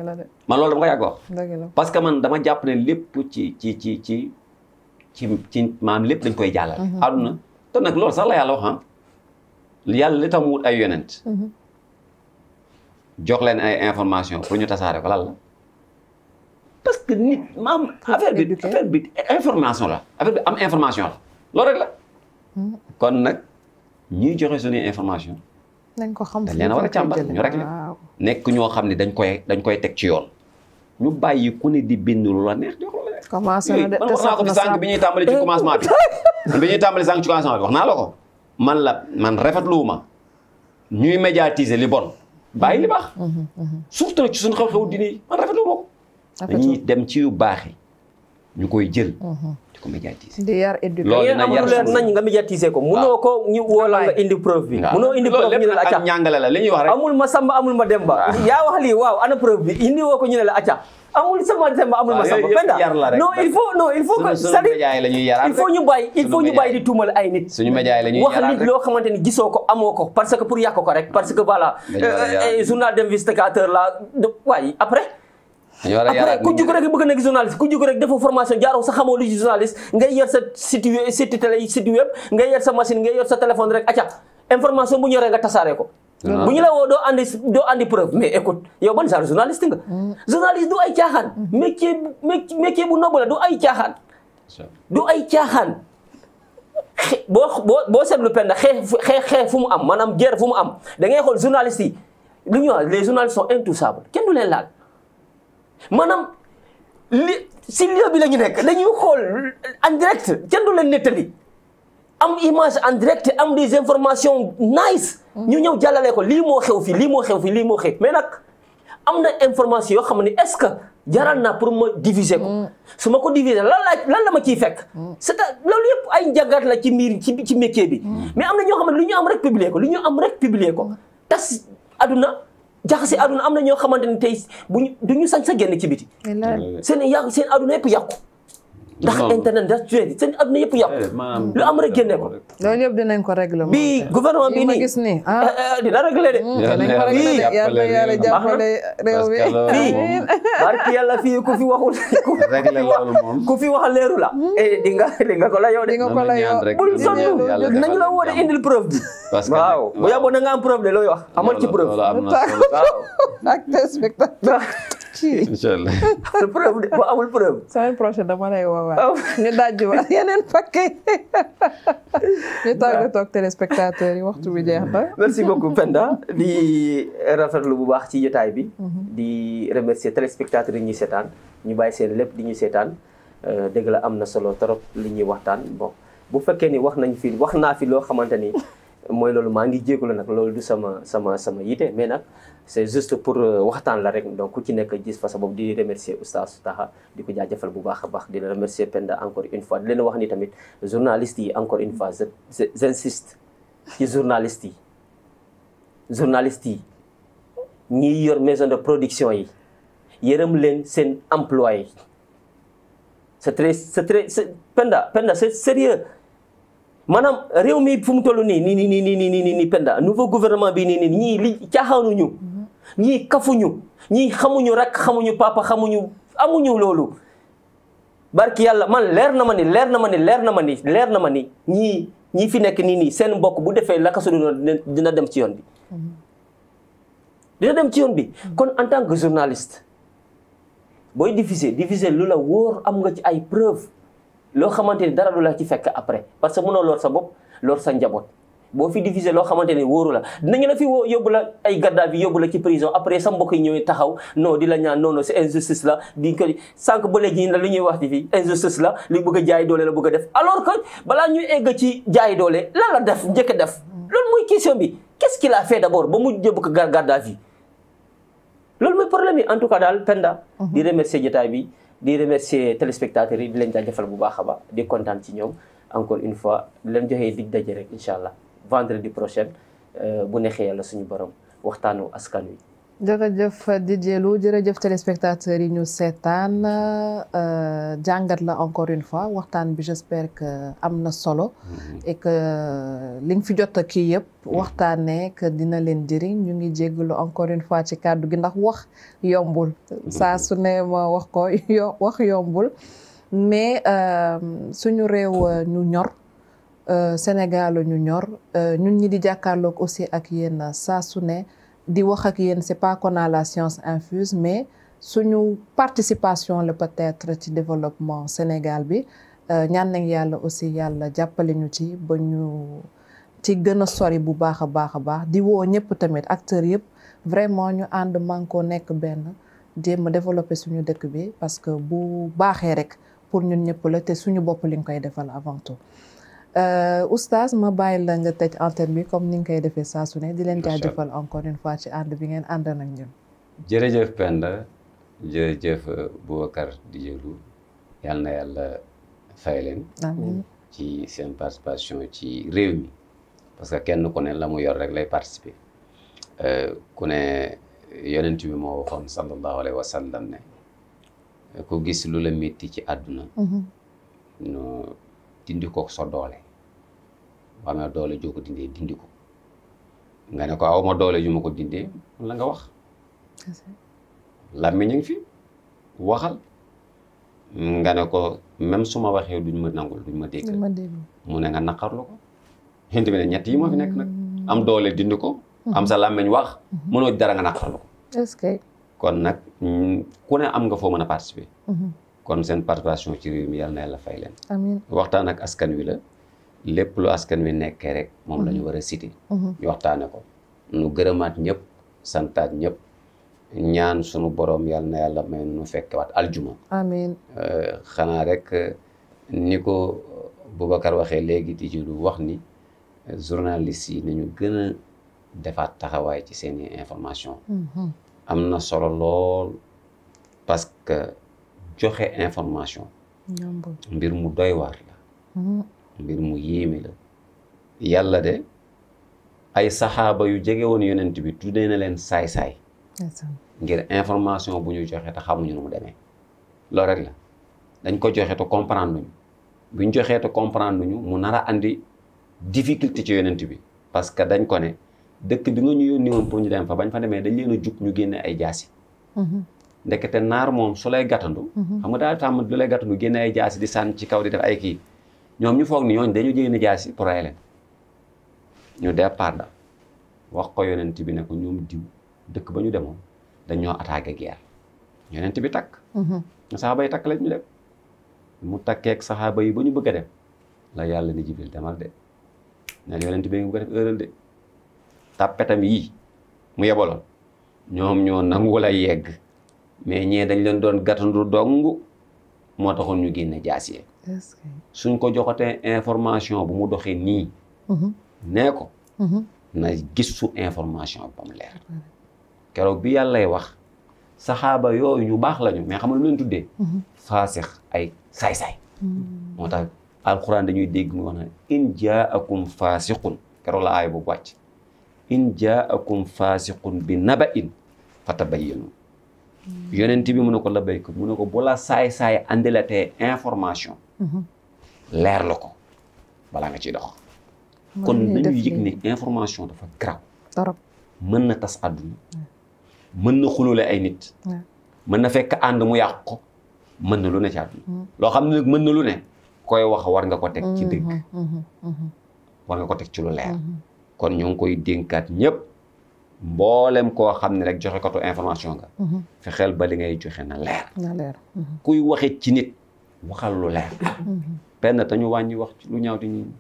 la de.
man loolu dama ko yàgg wax.
dëgg la
parce que man dama jàpp ne lépp ci maanaam lépp dañ koy jàllale. àdduna te nag loolu sax la yàlla wax yàlla li tax mu wut ay yonent. jox leen ay information pour ñu tasaare ko lan la. parce que nit maam affaire bi information la affaire bi am information la loolu rek la. kon nag ñuy joxe suñuy information.
dañ ko xam
dañ leen a war a càmbar ñu rek la nekk ñoo xam ne dañ koy teg ci yoon ñu bàyyi ku ne di bind lu la neex jox la neex.
commencé na de
man wax naa ko fi sànq bi ñuy tàmbali ci commencement bi bi ñuy tàmbali sànq ci commencement bi wax naa la ko man rafetluwuma ñuy médiatiser li bon bàyyi li baax. surtout nag ci suñu xew-xew dini yi man rafetluwuma ko. dañuy dem ci yu baax yi ñu koy jël. ko médiatiser.
di yar éducation
loolu dina yar
leer nañ nga médiatiser ko. munoo ko ñu woo la nga indi preuve bi. munoo indi preuve ñu ne la acca
ak ñàngale la li ñuy wax rek.
amul ma samba amul ma demba. yaa wax lii waaw ana preuve bi indi woo ko ñu ne la acca. amul sama demba amul ma samba. Penda non il faut que c'est-à-dire il faut ñu bàyyi di tuumal ay nit.
suñu média yi la ñuy
wax nit loo xamante ni gisoo ko amoo ko parce que pour yàq ko rek parce que voilà journal d'investigateur la waaye après ku jug rek bëgg na gis journaliste ku jug rek defoo formation jaaroo sa xamoo lu ci journaliste ngay yor sa site télé site web ngay yor sa machine ngay yor sa téléphone rek acca information bu ñoree nga tasaare ko bu ñu la woo doo andi preuve mais écoute yow ban genre journaliste nga journaliste du ay caaxaan métier bu noble la du ay caaxaan boo seetlu Penda xeex fu mu am maanaam guerre fu mu am da ngay xool journaliste yi lu ñu wax les journalistes sont intouchables kenn du leen laal maanaam si lieu bi la ñu nekk dañuy xool en direct kenn du leen nettali am image en direct am des informations nice ñu ñëw jàllale ko lii moo xew fii lii moo xew fii lii moo xew mais nag am na information yoo xam ne est-ce que jaral naa pour ma diviser ko su ma ko diviser lan la ma ciy fekk c'est loolu yëpp ay njàngat la ci miir ci métier bi mais am na ñoo xam ne lu ñu am rek publier ko tas aduna jaxase àdduna am na ñoo xamante ni tey duñu sañ sa génn ci biti seen àdduna yëpp yàqu ndax internet ndax seen àdduna yëpp yàqu lu am rek génne ko
loolu yëpp dinañ ko régler
bii gouvernement bi nii
gis ni
dina régler de
dinañ ko régler de yàlla jàppale réew mi
fii barki yàlla fii ku fi waxul ku fi wax leeru la di nga ko la yow de bul sonn nañu la woo de indil preuve bi waaw bu yàbboo na nga am preuve de looy wax amal ci preuve waaw
ak téléspectateur
inchallah
preuve de boo amul preuve
semaine prochaine dama lay woowaat ñu dajju wa yeneen paquet ñu tàggatoo ak téléspectateurs yi waxtu bi jeex na
merci beaucoup Penda di rafetlu bu baax ci jotaay bi di remercier téléspectateurs yi ñuy seetaan ñu bàyyi seen lépp di ñu seetaan dëgg la am na solo trop li ñuy waxtaan bon bu fekkee ni wax naa fi loo xamante ni mooy loolu maa ngi jégalu nag loolu du sama yite mais nag c'est juste pour waxtaan la rek donc ku ci nekk gis fa sa bopp di remercier Oustaz Taha di ko jaajëfal bu baax a baax di la remercier Penda encore une fois di leen wax ni tamit journalistes yi encore une fois j'insiste ci journalistes yi ñiy yor maison de production yi yërëm leen seen employé c'est très Penda c'est sérieux maanaam réew mi fu mu toll nii Penda nouveau gouvernement bi nii ñii li caaxaanuñu ñii kafuñu ñii xamuñu rak xamuñu papa amuñu loolu barki yàlla man leer na ma ni ñii fi nekk nii seen mbokk bu defee laka su dina dem ci yoon bi kon en tant que journaliste booy diffuser lu la wóor am nga ci ay preuve loo xamante ni dara du la ci fekk après parce que mënoo lor sa bopp lor sa njaboot boo fi diffuser loo xamante ni wóoru la dinañu la fi woo yóbbu la ay garde à vue yóbbu la ci prison après sa mbokk yi ñëw taxaw non di la ñaan non c'est injustice la di ko sànq ba léegi la lu ñuy wax ci fii injustice la li bëgg a jaay doole la bëgg a def alors que balaa ñuy egg ci jaay doole lan la def njëkk a def loolu mooy question bi qu'est-ce qu'il a fait d'abord ba mu jëbb ko garde à vue loolu mooy problème yi en tout cas daal Penda di remercier jotaay bi di remercier téléspectateurs yi di leen jaajëfal bu baax a baax di kontaan ci ñoom encore une fois di leen joxee dig daje rek incha allah vendredi prochain bu neexee yàlla suñu borom waxtaanu askan wi.
jërëjëf Didier Lou jërëjëf téléspectateurs yi ñu seetaan jàngat la encore une fois waxtaan bi j'espère que am na solo et que li nga fi jot a kii yëpp waxtaanee que dina leen jëriñ ñu ngi jéggalu encore une fois ci kàddu gi ndax wax yombul saa su ne ma wax ko wax yombul mais suñu réew ñu ñor Sénégal ñu ñor ñun ñi di jàkkaarloog aussi ak yéen saa su ne di wax ak yéen c'est pas qu'on a la science infuse mais suñu participation la peut-être ci développement Sénégal bi ñaan nañ yàlla aussi yàlla jàppale ñu ci ba ñu ci gën a sori bu baax a baax di woo ñëpp tamit acteurs yëpp vraiment ñu ànd manko nekk benn jéem a développer suñu dëkk bi parce que bu baaxee rek pour ñun ñëpp la te suñu bopp li nga koy defal avant tout Oustaz ma bàyyi la nga tëj antenne bi comme ni nga koy defee saa su ne di leen jaajëfal encore une fois ci ànd bi ngeen ànd nag ñun.
jërëjëf Penda jërëjëf Boubacar Didier Lou yal na yàlla fay leen.
amiin
ci seen participation ci réew mi parce que kenn ku ne la mu yor rek lay participer ku ne yonent bi moo waxoon sallallahu alayhi wa sallam ne ku gis lu la métti ci àdduna. no dindi ko sa doole ba amee doole joo ko dindee dindi ko nga ne ko aw ma doole ju ma ko dindee la nga wax làmmiñ ngi fi waxal nga ne ko même su ma waxee duñ ma nangul duñ ma dégg mu ne nga naqarlu ko xëy na ñett yi moo fi nekk nag am doole dindi ko am sa làmmiñ wax mënoo dara nga naqarlu ko
est-ce que
kon nag ku ne am nga foo mën a participer kon seen participation ci réew mi yàlla na yàlla fay leen.
amiin
waxtaan ak askan wi la lépp lu askan wi nekkee rek moom la ñu war a cité. ñu waxtaane ko nu gërëmaat ñëpp santaat ñëpp ñaan sunu borom yàlla na yàlla may nu fekkewaat aljuma.
amiin
xanaa rek ni ko Boubacar waxee léegi di lu wax ni journalistes yi nañu gën a defaat taxawaay ci seeni information am na solo lool parce que joxe information mbir mu doy waar la mbir mu yéeme la yàlla de ay saxaaba yu jege woon yonent bi tuddee na leen saay-saay ngir information bu ñu joxe te xamuñu nu mu demee loolu rek la dañ ko joxe te comprendre luñu bu ñu joxee te comprendre luñu mu nar a andi difficulté ci yonent bi parce que dañ ko ne dëkk bi nga ñu yónni woon pour ñu dem fa bañ fa demee dañ leen a jug ñu génne ay jaasi ndekete naar moom su lay gàttandu xam nga daal tàmm lu lay gàttandu génne ay jaasi di sànni ci kaw di def ay kii ñoom ñu foog ni ñooñu dañu génne jaasi pour rey leen ñu départ da wax ko yonent bi ne ko ñoom diw dëkk ba ñu demoon dañoo attaqué guerre yonent bi takk saxaaba yi takk lañ ñu dem mu takkeek saxaaba yi ba ñu bëgg a dem la yàlla ni Jibril demal de ne yonent bi nga ko def erreur de tàppetam yii mu yebaloon ñoom ñoo nangu la yegg mais ñee dañ leen doon gàttandu dong moo taxoon ñu génne jaasi suñ ko joxatee information bu mu doxee nii nee ko na gisu information ba mu leer keroog bi yàllay wax saxaaba yooyu ñu baax lañu mais xam nga lu leen tuddee faasix ay saay-saay moo tax alquran dañuy dégg mu wax na in jaakum faasiqun keroog la aay bu wàcc in jaakum faasiqun bi naba'in fatabayyanu yonent bi mu ne ko la béykat mu ne ko bu la saay-saay andilatee information leer la ko balaa nga ciy dox kon nañu yëg ne information dafa garaaw mën na tas àdduna mën na xulóole ay nit mën na fekk ànd mu yàq ko mën na lu ne ci àdduna loo xam ne nag mën na lu ne koy wax war nga ko teg ci dëgg war nga ko teg ci lu leer kon ñu ngi koy dénkaat ñëpp mboolem koo xam ne rek joxe katu information nga fexeel ba li ngay joxe na leer kuy waxe ci nit waxal lu leer benn te ñu wàññi wax lu ñaaw ci nit ñi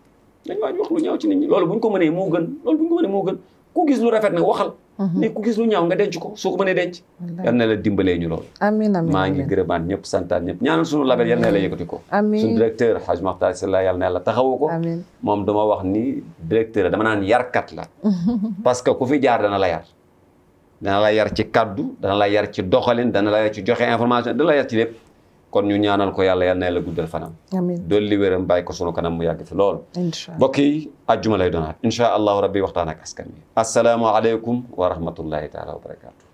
dañu wàññi wax lu ñaaw ci nit ñi loolu bu ñu ko mënee moo gën loolu bu ñu ko mënee moo gën ku gis lu rafet nag waxal mais ku gis lu ñaaw nga denc ko soo ko mënee denc yal na la dimbalee ñu loolu
amiin amiin
maa ngi gërëmaat ñëpp santaat ñëpp ñaanal suñu label yal na la yëkkati ko suñu directeur Hadj Makhtar Sylla yal na la taxawu ko moom dama wax ni directeur dama naan yarkat la parce que ku fi jaar dana la yar ci kaddu dana la yar ci doxalin dana la yar ci joxe information dana la yar ci lépp kon ñu ñaanal ko yàlla yal na la guddal fanam dolli wéram bàyyi ko sunu kanam mu yàgg fi lool mbokk yi ajjuma lay doonaat insha allahu rabbi waxtaan ak askan wi assalaamu aleykum wa rahmatullahi taala wa barakatuh